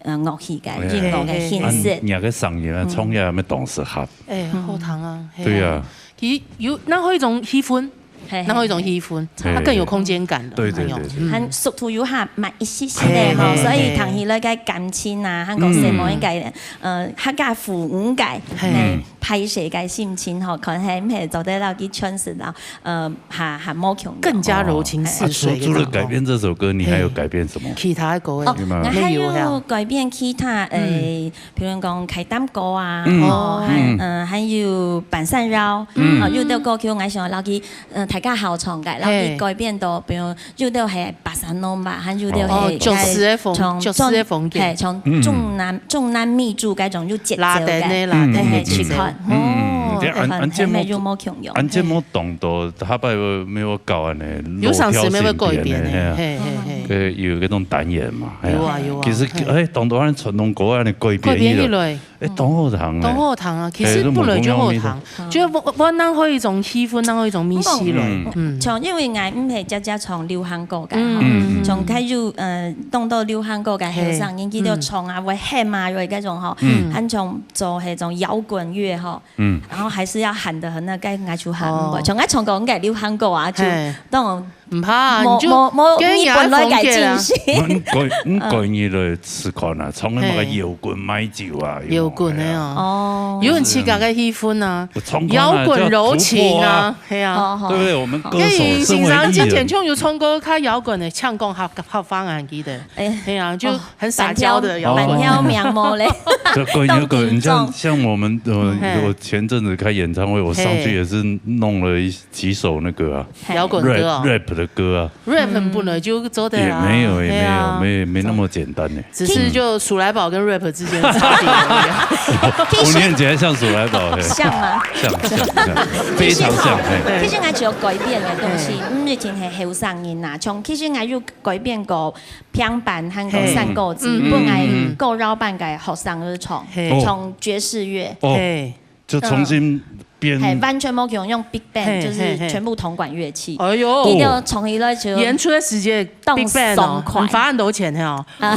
呃乐器个哎音乐个形式，你个声音啊，唱起来没当适合。哎，后堂啊，嘿啊对呀，其实有那会一种气氛，嘿嘿那会一种气氛，嘿它更有空间感了。对对哎呦对对嗯还速度有下慢一些些的吼，嘿嘿所以听起来个感情啊，还有什么应该呃，还加父母个嘿呃，歹势个心情吼，可能还没做得到去诠释到呃，还还冇共样。更加柔情似啊，除除了水的感觉。改变这首歌，你还有改变什么？其他的歌哎哦，有吗那还没有呀有改变其他诶，比如讲开单歌啊，嗯哦，还嗯嗯还有半山腰，嗯啊，有的歌曲我想落去，嗯，大家好唱个，落去嘿改变到，比如有的系巴塞罗那，还有的哦系爵士的风从爵士的风格嘿，从嗯重南重南美洲该种有节奏拉丁的个，拉丁的嘿嘿，曲去看，嗯嗯哦，这安安建模还没有冇共样，安建模懂得，他把没有搞完呢，有上次没有改变呢，的，嘿啊嘿嘿嘿，对，有那种单元嘛，嘿啊有啊有啊，其实嘿哎，懂得好像从东国啊，你改改变一变一了，来。哎，懂后堂呢，懂后堂啊，其实本来就后堂，就我我那会一种气氛，那会一种迷失了，嗯，像因为我毋系只只唱流行歌个吼，嗯像佢有呃，当多流行歌个后生，年纪都唱啊，会喊啊，有那种吼，嗯还像做那种摇滚乐吼，嗯然后还是要喊得很那个，我就喊哦毋过，像我唱歌应该流行歌啊，就嘿当唔怕啊，无你就无无跟人家日本来个风格啊进行。我我我你来试看啊，从那个嘿摇滚买酒啊，有没有摇滚的哦，哦，有很自家个气氛啊，我唱看啊摇滚柔情啊，嘿啊。好好对不对？我们歌因为手身欣赏之前为艺人，唱有唱过，他摇滚的，唱讲好好方啊，记得，哎，嘿啊，就哦很撒娇的摇滚。板条面毛嘞，这关于那个，动听你像众像我们呃嘿，我前阵子开演唱会，我上去也是弄了一几首那个啊摇滚歌哦，rap rap 的歌啊， rap 本来就做得也啊，没有也没嘿啊有没有没那么简单呢。只是就鼠来宝跟 rap 之间的差别而已啊。我念起来像鼠来宝，嘿，像吗？像像像，非常像，嘿。其实我只有改变个东西，嗯，以前系后生人呐，从其实我有改变过平板和个山歌子，嗯本来嗯歌谣班个学生去唱嘿，哦唱爵士乐，哦，嘿，就重新编，嘿，完全无用用 big 嘿 band，就是嘿嘿全部铜管乐器，哎呦，你就从一来就演出的时间动 big band 哦，爽快很发很多钱哦，啊，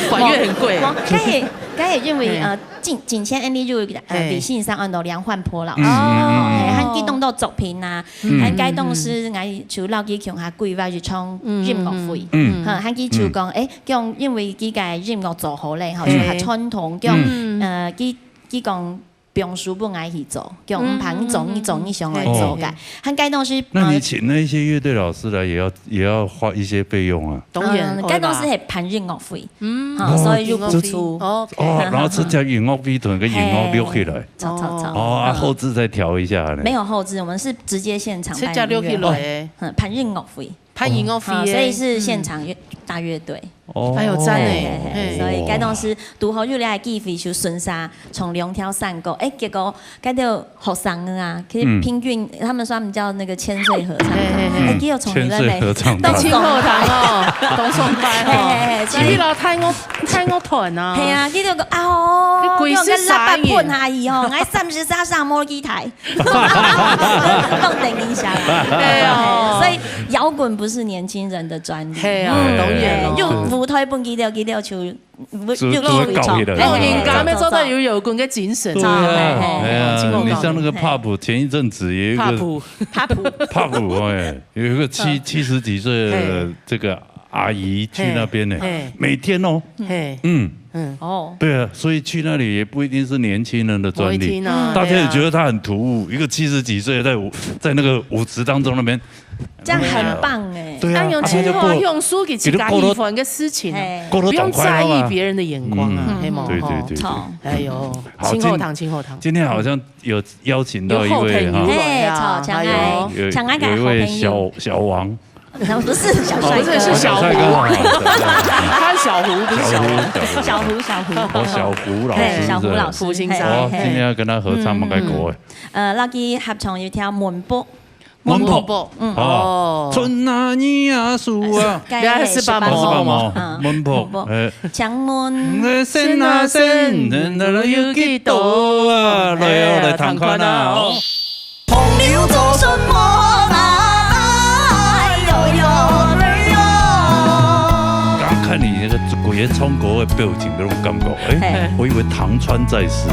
管乐很贵。我，我，该也该也因为嘿呃，今今天 Andy 就呃，嘿微信上安到梁焕波老师，嗯嗯嗯哦，嗯嘿，还佢当多作品啊，嗯还该当时我就老给共下规划去唱音乐会，嗯哈，还佢就讲，诶，讲因为佢个音乐做好咧，吼，嗯就还传统，讲嗯呃，佢佢讲。放手分我去做，叫毋怕你做你做你想来做个嘿，还该当时，那你呃请那些乐队老师来，也要也要花一些费用啊。当然嗯，，该当时系办音乐会，嗯啊，所以就不出。哦，哦，然后参加音乐会，同个音乐录起来。吵吵吵。哦，啊，后置再调一下呢。没有后置，我们是直接现场参加六 K 办音乐会，了哎，嗯，办音乐会，拍音乐会啊，耶，所以是现场乐大乐队。哦。哎呦，讚欸。嘿，嘿，嘿，嘿。所以該當時堵好有這个機會就順續從龍挑山過，欸，結果該兜學生啊，其實平均，嗯。他們說他們叫那個千歲合唱團，嘿，嘿，嘿。欸，結果從裡面千歲合唱團。當清課堂哦，當崇拜哦。嘿，嘿，嘿，所以一批老太樂，太樂團啊。嘿啊，你就講，啊，哦，你鬼使啥人？你就講，啊，你个喇叭噴下去哦，𠊎三十歲上無去睇。 放等一下啦。對哦。所以搖滾不是年輕人的專利。嘿啊，嗯，當然咯。對，就舞台本佢兜，佢兜就，就，就，就搞起來了。老人家要做到有搖滾的精神。對啊，嘿，嘿，哎呀，嘿，你像那個Pop，前一陣子有一個Pop。Pop。Pop，哎，有一個七，嗯。七十几岁的，嘿。这个阿姨去那边呢，嘿，嘿。每天哦，嘿。嗯。嗯。哦。对啊，所以去那里也不一定是年轻人的专利，不一定啊，大家也觉得她很突兀，对啊。一个七十几岁在舞，在那个舞池当中那边。这样很棒欸。对啊，哎呦，啊，她就过，清华用书给自家喜欢的事情啊，嘿。过得爽快乐啊。不用在意别人的眼光啊，嗯。嘿吗？对，对，吼。对，对。哎呦，好，清后堂，今，清后堂。今天好像有邀请到一位哈，有后藤有来啊，嘿，好，请来，哎呦。有，请来个好朋友。有一位小，小王。 不是小帅哥。哦，不是，是小胡。小帅哥啊。他是小胡，不是小王。小胡，小胡。小胡。哦，小胡老师，对，小胡老师，是不是？胡先生。哦，嘿，嘿。今天要跟他合唱么个歌欸？嗯，嗯。呃，摎佢合唱一條《門伯》。門伯。門伯。嗯。哦。哦。春啊，日啊，暑啊。該个十八毛。哦，十八毛。嗯。門伯，門伯。哎。請問。嗯，仙啊仙，仙啊仙，有幾多啊？來哦，來聽看啊，哦。 風流做什麼啦？哎呦呦，哎呦。剛看你那個鬼爺唱歌的表情，那種感覺，哎，嘿。我以為唐川再世。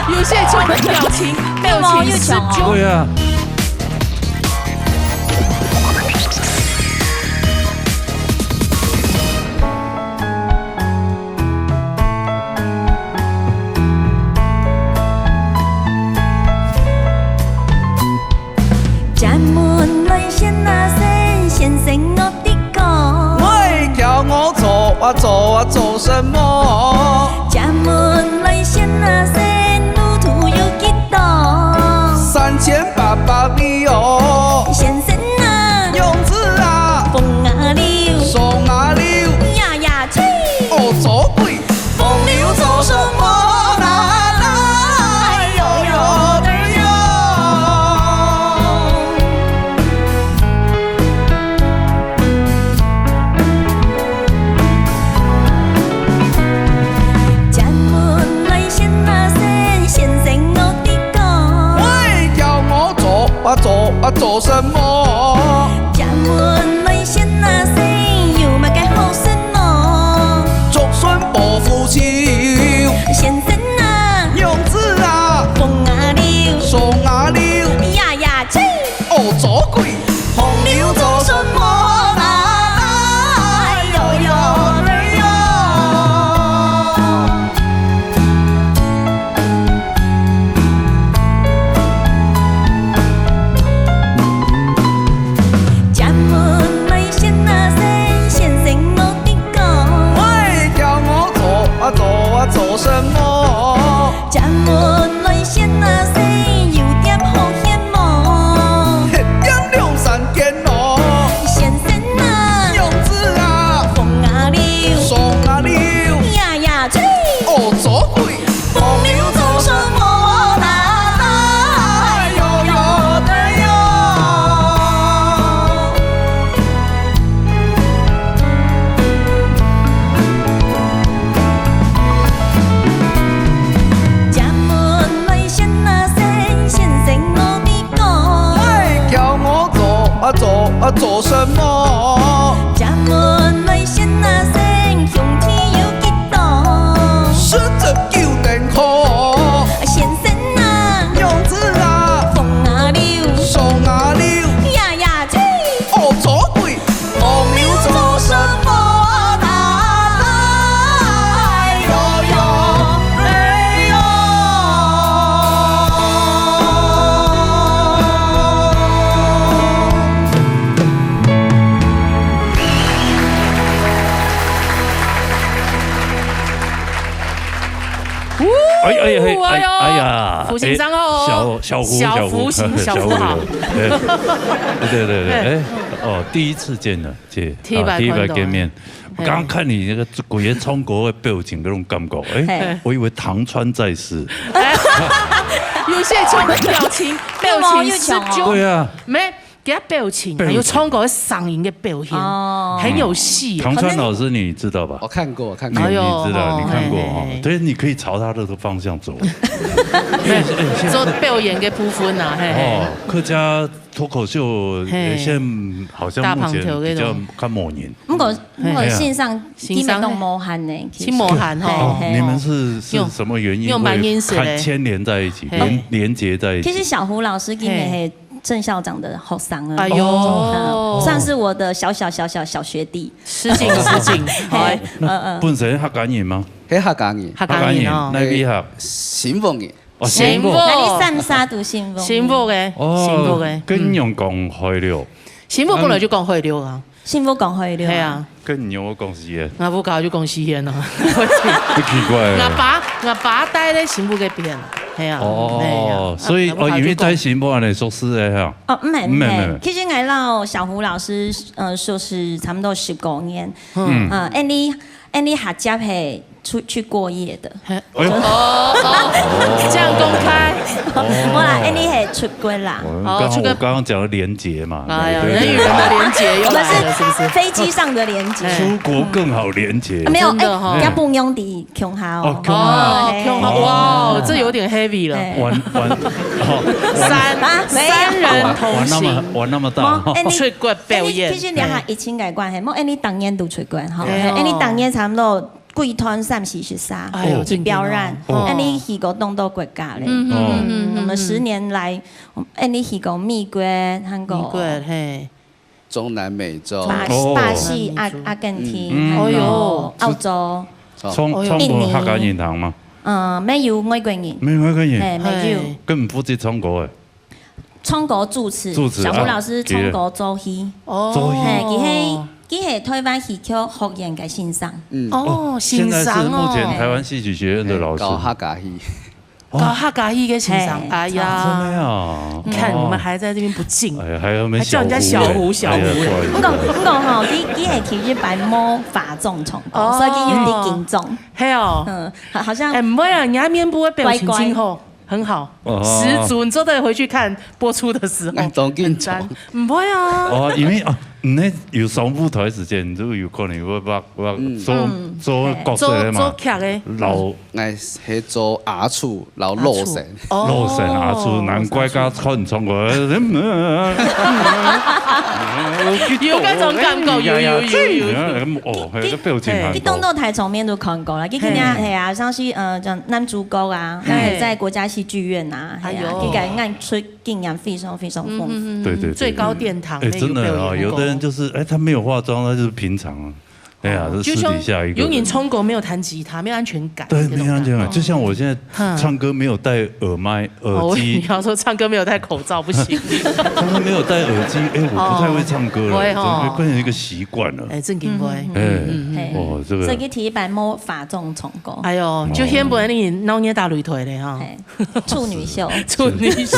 有些唱的表情，表情失焦。對啊。 家门来先啊先，先生我的讲。我叫我做啊做啊做什么？家门来先啊先，路途有几多？三千八百里哦。先生啊，娘子啊，风啊流，霜啊流，夜夜吹，哦，做鬼。 风流做什么啦？哎呦呦，哎呦。家门来先啊先，先生我的讲。喂，叫我做啊做啊做什么？家门来先啊先，有么个好事么？竹筍包 苦酒。先生啊，娘子啊，风啊流，霜啊流，夜夜吹，哦，做鬼。风流做什么啦？哎呦呦，哎呦。 家门来先啊先，先生我的讲。喂，叫我做啊做啊做什么？家门来先啊先，有点好闲么？一点两三件咯。先生啊，娘子啊，风啊流，霜啊流，夜夜吹，哦，做鬼。 风流做什么啦？哎呦呦，哎呦。家门来先啊先，先生我的讲。喂，叫我做啊做啊做什么？家门来先啊先，兄弟有几多？ 十九点可。先生啊，娘子啊，风啊流，霜啊流，夜夜吹，哦，做鬼。风流做什么啦？哎呦呦，哎呦。 哎，哎，哎，哎，哎呦，哎呀，胡先生好哦。哎，小，小胡，小胡，小胡，小胡好。小胡有，哎，对，对，对，对，哎。哦，第一次见的，姐，第一擺啊，第一擺看到見面。嘿。我剛剛看你那個鬼爺唱歌的表情，那種感覺，哎，嘿。我以為唐川再世。有些種表情，表情是就，又猛又強哦。對啊。沒，給他表情，表情。有唱歌聲音的表現，哦。很有戲。唐川老師，你知道吧？我看過，我看過。你，哎呦，你知道，你看過哦。嘿，嘿，嘿。对，你可以朝他的方向走。哎，哎，現在做表演的部分啊，嘿，嘿。哦，客家脱口秀，嘿。现在好像目前比較大胖头那種。看某年。不過，不過，嘿。線上基本上無限呢，其實。真無限吼。嘿，嘿。哦，你們是，是什麼原因會牽連在一起，用，用，用。連，連接在一起？其實小胡老師今年係鄭校長的學生啊。哎呦。嗯，算是我的小小小小小學弟。失敬，失敬。好，嘿，嗯，嗯。本身客家人嗎？係客家人。客家人哦。客家人，哪位客？新豐人。 哦，新豐。新豐。該你三儕都新豐。新豐个，哦，新豐个。仰般講海陸？新豐本來就講海陸啊。新豐講海陸啊。係啊。仰般講四縣？𠊎屋下就講四縣啊。你奇怪了。𠊎爸，𠊎爸戴在新豐該片，係啊。哦，係啊。所以，啊，哦，因為戴新豐恁樣熟識个哈。哦，毋係，毋係，毋係，毋係。其實𠊎摎小胡老師，呃，熟識差不多十五年。嗯。呃，恁樣，恁樣合接係 出去過夜的。嘿。哎呦。哦，哦，這樣公開。哦。無啦，恁樣係出國啦。哦，剛剛，哦，出國。我剛剛講的連結嘛，哎呀，對，對，對。人與人的連結又來了，是不是？飛機上的連結。哎。出國更好連結。沒有，真的哈。哎，佮朋友在共下哦。哦，共下。哦，嘿。共下，哇，哦。這有點heavy了。哎。玩，玩，哦，玩。三，啊，沒有。三人同行。玩，玩那麼，玩那麼大。無，恁樣，出國表演。恁樣，其實你還疫情个關係，無，恁樣當年都出國哈。哎呦。恁樣當年差不多 幾團三四十儕，哎喲，去表演。真的哦。哦。恁樣去過當多國家咧。嗯，嗯，嗯，嗯，嗯。𠊎們十年來，恁樣去過美國、韓國、美國，嘿。中南美洲。巴-，哦。巴西、阿-，阿根廷，嗯。還有，哎喲。澳洲、哦。唱，哎喲。唱歌客家人行嗎？印尼。嗯，沒有外國人。沒有外國人？嘿，沒有。嘿。根本不是唱歌誒。 唱歌主持，主持，小胡老師唱歌做戲。啊，哦。做戲。嘿，佢係，佢係台灣戲曲學院个先生。嗯。哦，哦，現在是目前台灣戲曲學院的老師。先生哦。哎，教客家戲。哦。教客家戲个先生，嘿。哎呀。真的啊。你看，哦。我們還在這邊不敬，哎呀，還有沒有還叫人家小胡，小胡。小胡？哎呀，不好意思。毋過，毋過吼，佢，佢係其實本來無化妝唱歌，哦。所以佢有點緊張。係哦。嗯，好，好像哎，毋會啊，你看面部的表情真好。乖乖。 很好，哦。十足，你做得回去看播出的時候。哎，當緊張。很讚。毋會啊。哦，因為，哦，你有上舞台時間，就有可能會畫，畫，嗯。做，嗯。做角色的嘛。做，做劇的。老，哎，係做阿楚，老老生。阿楚。哦。老生阿楚，難怪佢看中國。有該種感覺，有，有，有，有，有。哦，還有個表情很好。佢當多台上面都看過了，佢肯定，嘿。係啊，像是，呃，像男主角啊，嘿。還有在國家戲劇院啊， 哎喲。哎呀，佢个演出經驗非常非常豐富。嗯，嗯，嗯，對，對，對，最高殿堂，哎，那個表演，真的啊，有的人就是，哎，他沒有化妝，他就是平常啊。哎呀，哦，是私底下一個人。就像有人唱歌沒有彈吉他，沒有安全感，對，這種感覺。沒有安全感。就像我現在唱歌沒有戴耳麥、哦，耳機。你要說唱歌沒有戴口罩，不行。唱歌沒有戴耳機，哎，我不太會唱歌了，哦。不會哦。怎麼會變成一個習慣了？哎，正經不會。嗯，嗯。哎，嗯，嗯，嗯。哦，這個。所以佢第一擺無化妝唱歌。哎喲，就現本來你腦袋打擂台咧哈。嘿。 處女秀。處女秀。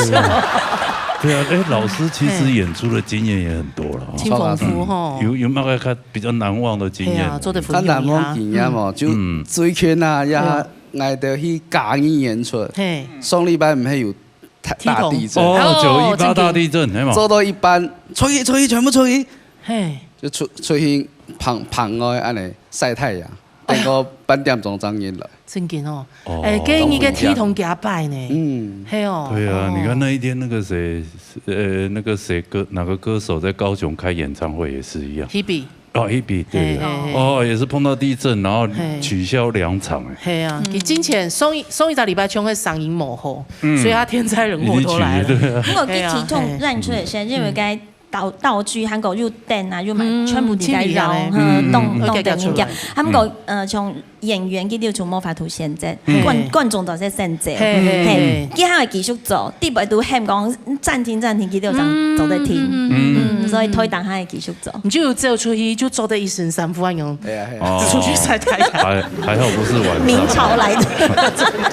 對啊，哎，老師其實演出的經驗也很多了哈。真豐富吼。嗯，有，有沒有較比較難忘的經驗？對啊，做得分享一下。較難忘經驗哦，嗯。就最近啊，呀，嗯。𠊎兜去嘉義演出。嘿。上禮拜毋係有大，大地震。哦，哦，九一八大地震，真的。係嘛？做到一半，出去，出去，全部出去。嘿。就出，出去棚，棚外恁樣曬太陽。 等到半點鐘正入來。正經哦。哦。哎，該你个天堂加擺呢。嗯。係哦。對啊，哦。你看那一天那個誰，呃，那個誰歌，哪個歌手在高雄開演唱會也是一樣。Hebe。哦，Hebe，對，對。嘿，嘿，嘿。哦，也是碰到地震，然後取消兩場，哎。嘿啊，嗯。佢之前上一，上一隻禮拜唱个聲音無好，嗯。所以他天災人禍都來了。已經取消，對啊。毋過佢天堂演出个時間，因為該 道，道具，還過有燈啊，有麼，嗯，全部自家搖，清理下來。嗯，嗯，當，嗯。當得人驚。還過，嗯。呃，像演員佢兜就無法度選擇，嗯。觀，觀眾就係選擇。嘿，嘿，嘿。嘿，佢還會繼續做，底背都喊講暫停，暫停，佢兜正做得停。嗯，嗯，嗯，嗯，嗯，所以台頂還會繼續做。你就有走出去，就做得一身衫褲恁樣，哎呀，哎呀。哦。出去曬太陽。還，還好不是晚上。明朝來的。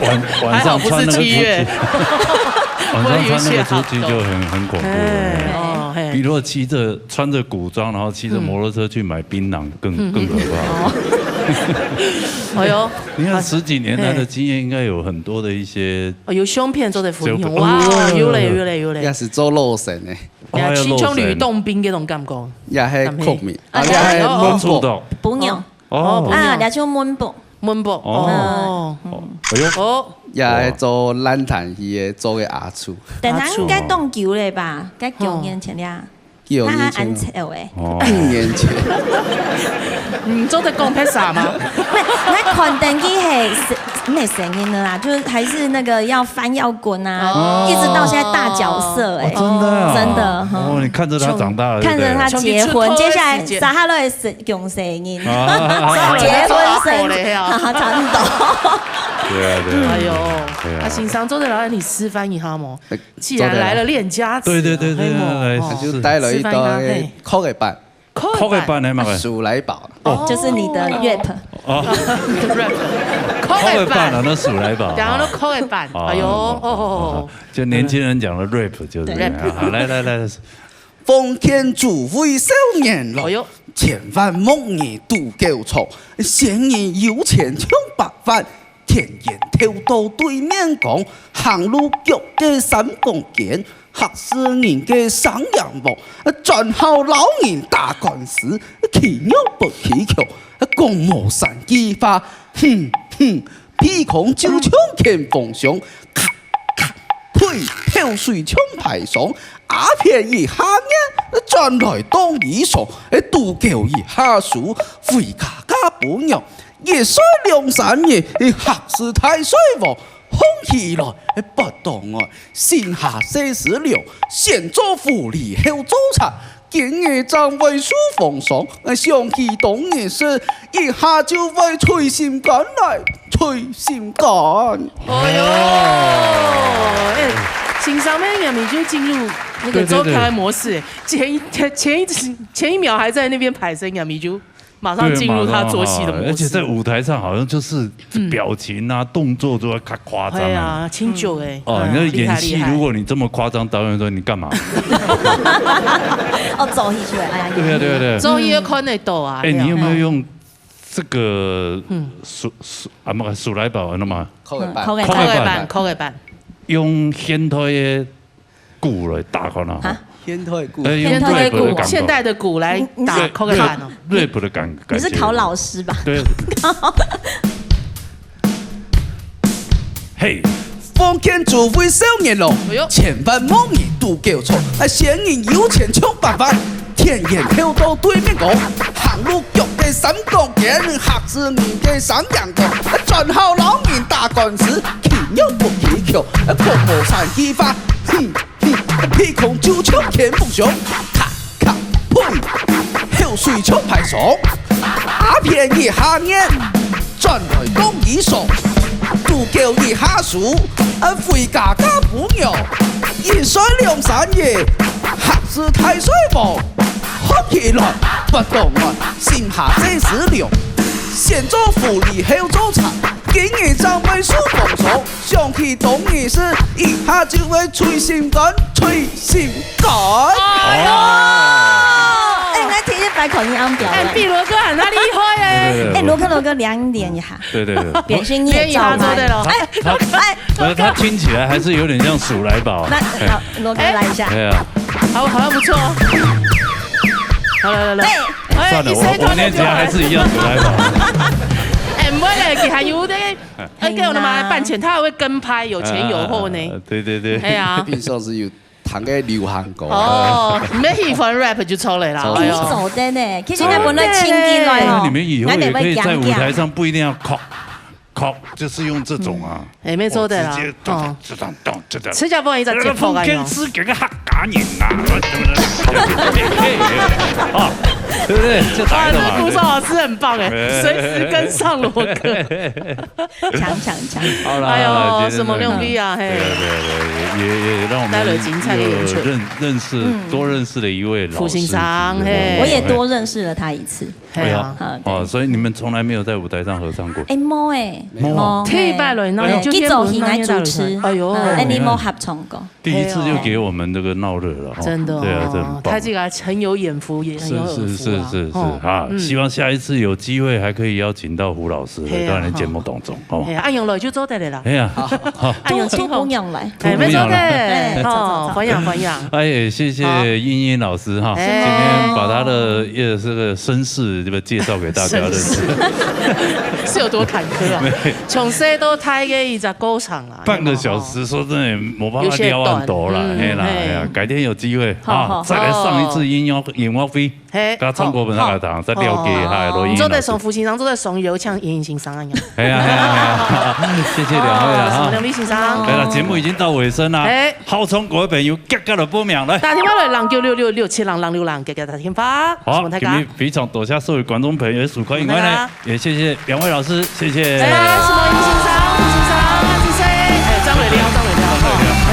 晚，晚上穿那個還好不是七月。晚上穿那个出去就很，很恐怖了。哎，哦，嘿。比如说骑着，穿着古装，然后骑着摩托车去买槟榔，更，嗯，更可怕。哦。哎哟。你看十几年来的经验，应该有很多的一些，哦，有相片做得分享。哇，有咧，有咧，有咧。也是做路线的。哦，你看，親像呂洞賓這種感覺。也係國民，啊，也係蒙古。哦，哦。不用。哦。啊，也就蒙古。蒙古，哦。哦。哎哟。哦。也係做爛攤戲的，做个阿叔。等下應該當久了吧？該幾年前了。 幾年前啊。他還恁潮欸。哦。一年前。你做得講別啥嗎？那，那款等級係，沒聲音的啦，就是還是那個要翻要滾啊，哦。一直到現在大角色欸。哦，真的啊。真的，哦，你看着他長大了，看着他結婚，對不對？接下來撒哈拉的是用聲音，啊。結婚生，好嘞啊。哈哈，差不多。對啊，對啊。哎呦，對啊。啊，先生做得來你示範一下無？ 既然來了練家子，對，對，對，對，嘿，來，哦。就帶了一道，示範一下，嘿。曲个版。曲个版。曲个版的嘛，啊，鼠來寶。哦。就是你的rap。哦。rap。曲个版啊，那鼠來寶。然後呢，曲个版，哦，哎呦，哦，哦，哦。就年輕人講的rap就是這樣。對。好，來，來，來。封建主婦少年郎，哎呦。千萬莫你賭狗場，先人有錢搶百萬， 田園頭到對面江，行路腳个三公間，嚇死人个生人亡。專好摎人打官司，欺弱不欺強，講無三句話，哼哼，鼻空就像拳風上，咔咔，呸，口水像排霜，鴉片一下眼，轉來當醫生，賭狗一下輸，回家嫁餔娘。 一歲兩三日，嚇死大衰王，䟘起來，發當呆，身下四十兩，先做狐狸後做賊，今日正會受風霜，想起當日事，一下就會捶心肝來，捶心肝。哎呦，哎，先生呢，你們就進入那個周凱的模式，對，對，對。前一，前，前一，前一秒還在那邊拍攝，你們就 馬上進入他做戲的模式。對，馬上哈，而且在舞台上好像就是表情啊、嗯。動作都要較誇張啊。哎呀，很久欸。哦，嗯，你要演戲，厲害，厲害。如果你這麼誇張，導演說：“你幹嘛？”哦，做戲出來，哎呀，對啊，對啊，對啊。做戲要看得到啊，哎，你有沒有用這個，嗯。鼠，鼠，啊，不，鼠來寶，那麼，曲个版。嗯，曲个版。曲个版，曲个版。用現代的 鼓來打看啊。啊？現代鼓。哎，用現代的鼓，rap的感覺。現代的鼓來打曲个版哦。rap，rap的感，你是考老師吧？感覺。對。嘿。封建主婦少年郎，哎呦。千萬莫你賭狗場，啊，先人有錢搶百萬，田園頭到對面江，行路腳个三公間，嚇死人个生人亡，啊，專好摎人打官司，欺弱不欺強，啊，講無三句話，哼。 哼，鼻空就像拳風上，咔咔呸，口水像排霜，鴉片一下眼，轉來當醫生，賭狗一下輸，啊，回家嫁餔娘，一歲兩三日，嚇死大衰王，䟘起來，發當呆，身下四十兩，先做狐狸後做賊，今日正會受風霜， 想起當日事，一下就會捶心肝，捶心肝。哎呦！哎，那第一擺考你安表了。哎，比羅哥還較厲害耶。對，對，對，哎，羅哥，羅哥，練，練一下。對，對，對。表現你也照嘛。練一下做得了。哎，他，他，哎，不是，他聽起來還是有點像鼠來寶。那，哎。好，羅哥來一下。哎呀。好，好像不錯哦。好，來，來，來。哎，哎，算了，我，一歲多就，我念起來還是一樣鼠來寶。哎，毋會咧，佢還有咧 哎，給我的媽媽辦錢，他還會跟拍，有前有後呢。啊，對，對，對。哎呀。平常時有聽个流行歌。哦，你們喜歡rap就出來了，著，哎呦。你做得呢，其實𠊎本來聽起來哦，那你們以後也可以在舞台上，不一定要敲，敲，就是用這種啊。哎，沒錯的啦，哦，直接咚，咚，咚，咚，就這樣。新加坡一隻節目啊，有。封建時期个客家人啊，啊，对不对？就打一个嘛。哇，那个鼓手老师很棒哎，对。随时跟上罗哥。强强强。好啦，哎呦，好啦，今天什么牛逼啊，嘿。对啊，对啊，对啊，也，也，也让我们带了精彩的演出。又认，认识，嗯。多认识了一位老师。傅先生，嘿。我也多认识了他一次。哎呀，好，对。哦，所以你们从来没有在舞台上合唱过？哎，没哎，没有。没有。退拜了，那你就哎呦。一早起来主持，哎呦。嗯，哎，你没合唱过。第一次就给我们这个闹热了哈。真的哦，对啊，这很棒。他这个很有眼福，也很有耳福啊。是，是，是，是，哦。啊，嗯。希望下一次有机会还可以邀请到胡老师来到我们节目当中，好吗？哎呀，阿勇了就做得了啦。哎呀，好。阿勇请好。多，多姑娘来。哎，没错的，多姑娘来。哎，哦，好，好，好。欢迎，欢迎。哎，谢谢好。茵茵老师哈，哎。今天把她的，呃，这个身世这个介绍给大家认识。身世。是有多坎坷啊？没。从細到大个一只过程啦。半个小时，说真的，没办法聊很多啦，有些短。嗯，嘿啦，嘿。哎呀，改天有机会啊，好，好，再来上一次音乐，音乐会，嘿，跟唱歌本上来谈，好。再了解一下罗茵老师。哦，你做得上，傅先生做得上，邀请茵茵先生啊。哎呀，哎呀，哎呀，谢谢两位了哈。哦，什么两位先生？来了，节目已经到尾声了，哎。好唱歌的朋友，赶紧来报名来。打电话来，零九六六六七零零六零，赶紧打电话。好，什么大家？今天非常多谢所有观众朋友的收看，以外呢， 也谢谢两位老师，谢谢。哎，什么林先生、吴先生、谢谢，哎，张伟亮、张伟亮，哈，哎，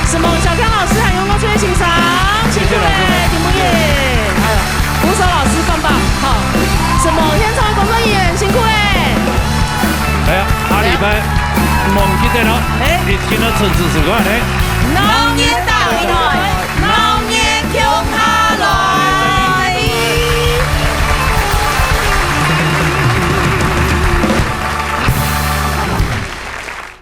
什么小刚老师，还有吴春先生，辛苦嘞，谢谢老师。丁木叶，还有鼓手老师棒棒，好，什么天朝工作人员，辛苦嘞。哎呀，下礼拜，哎呀。忘记得了，哎。一定要准时收看，哎。老年大舞台。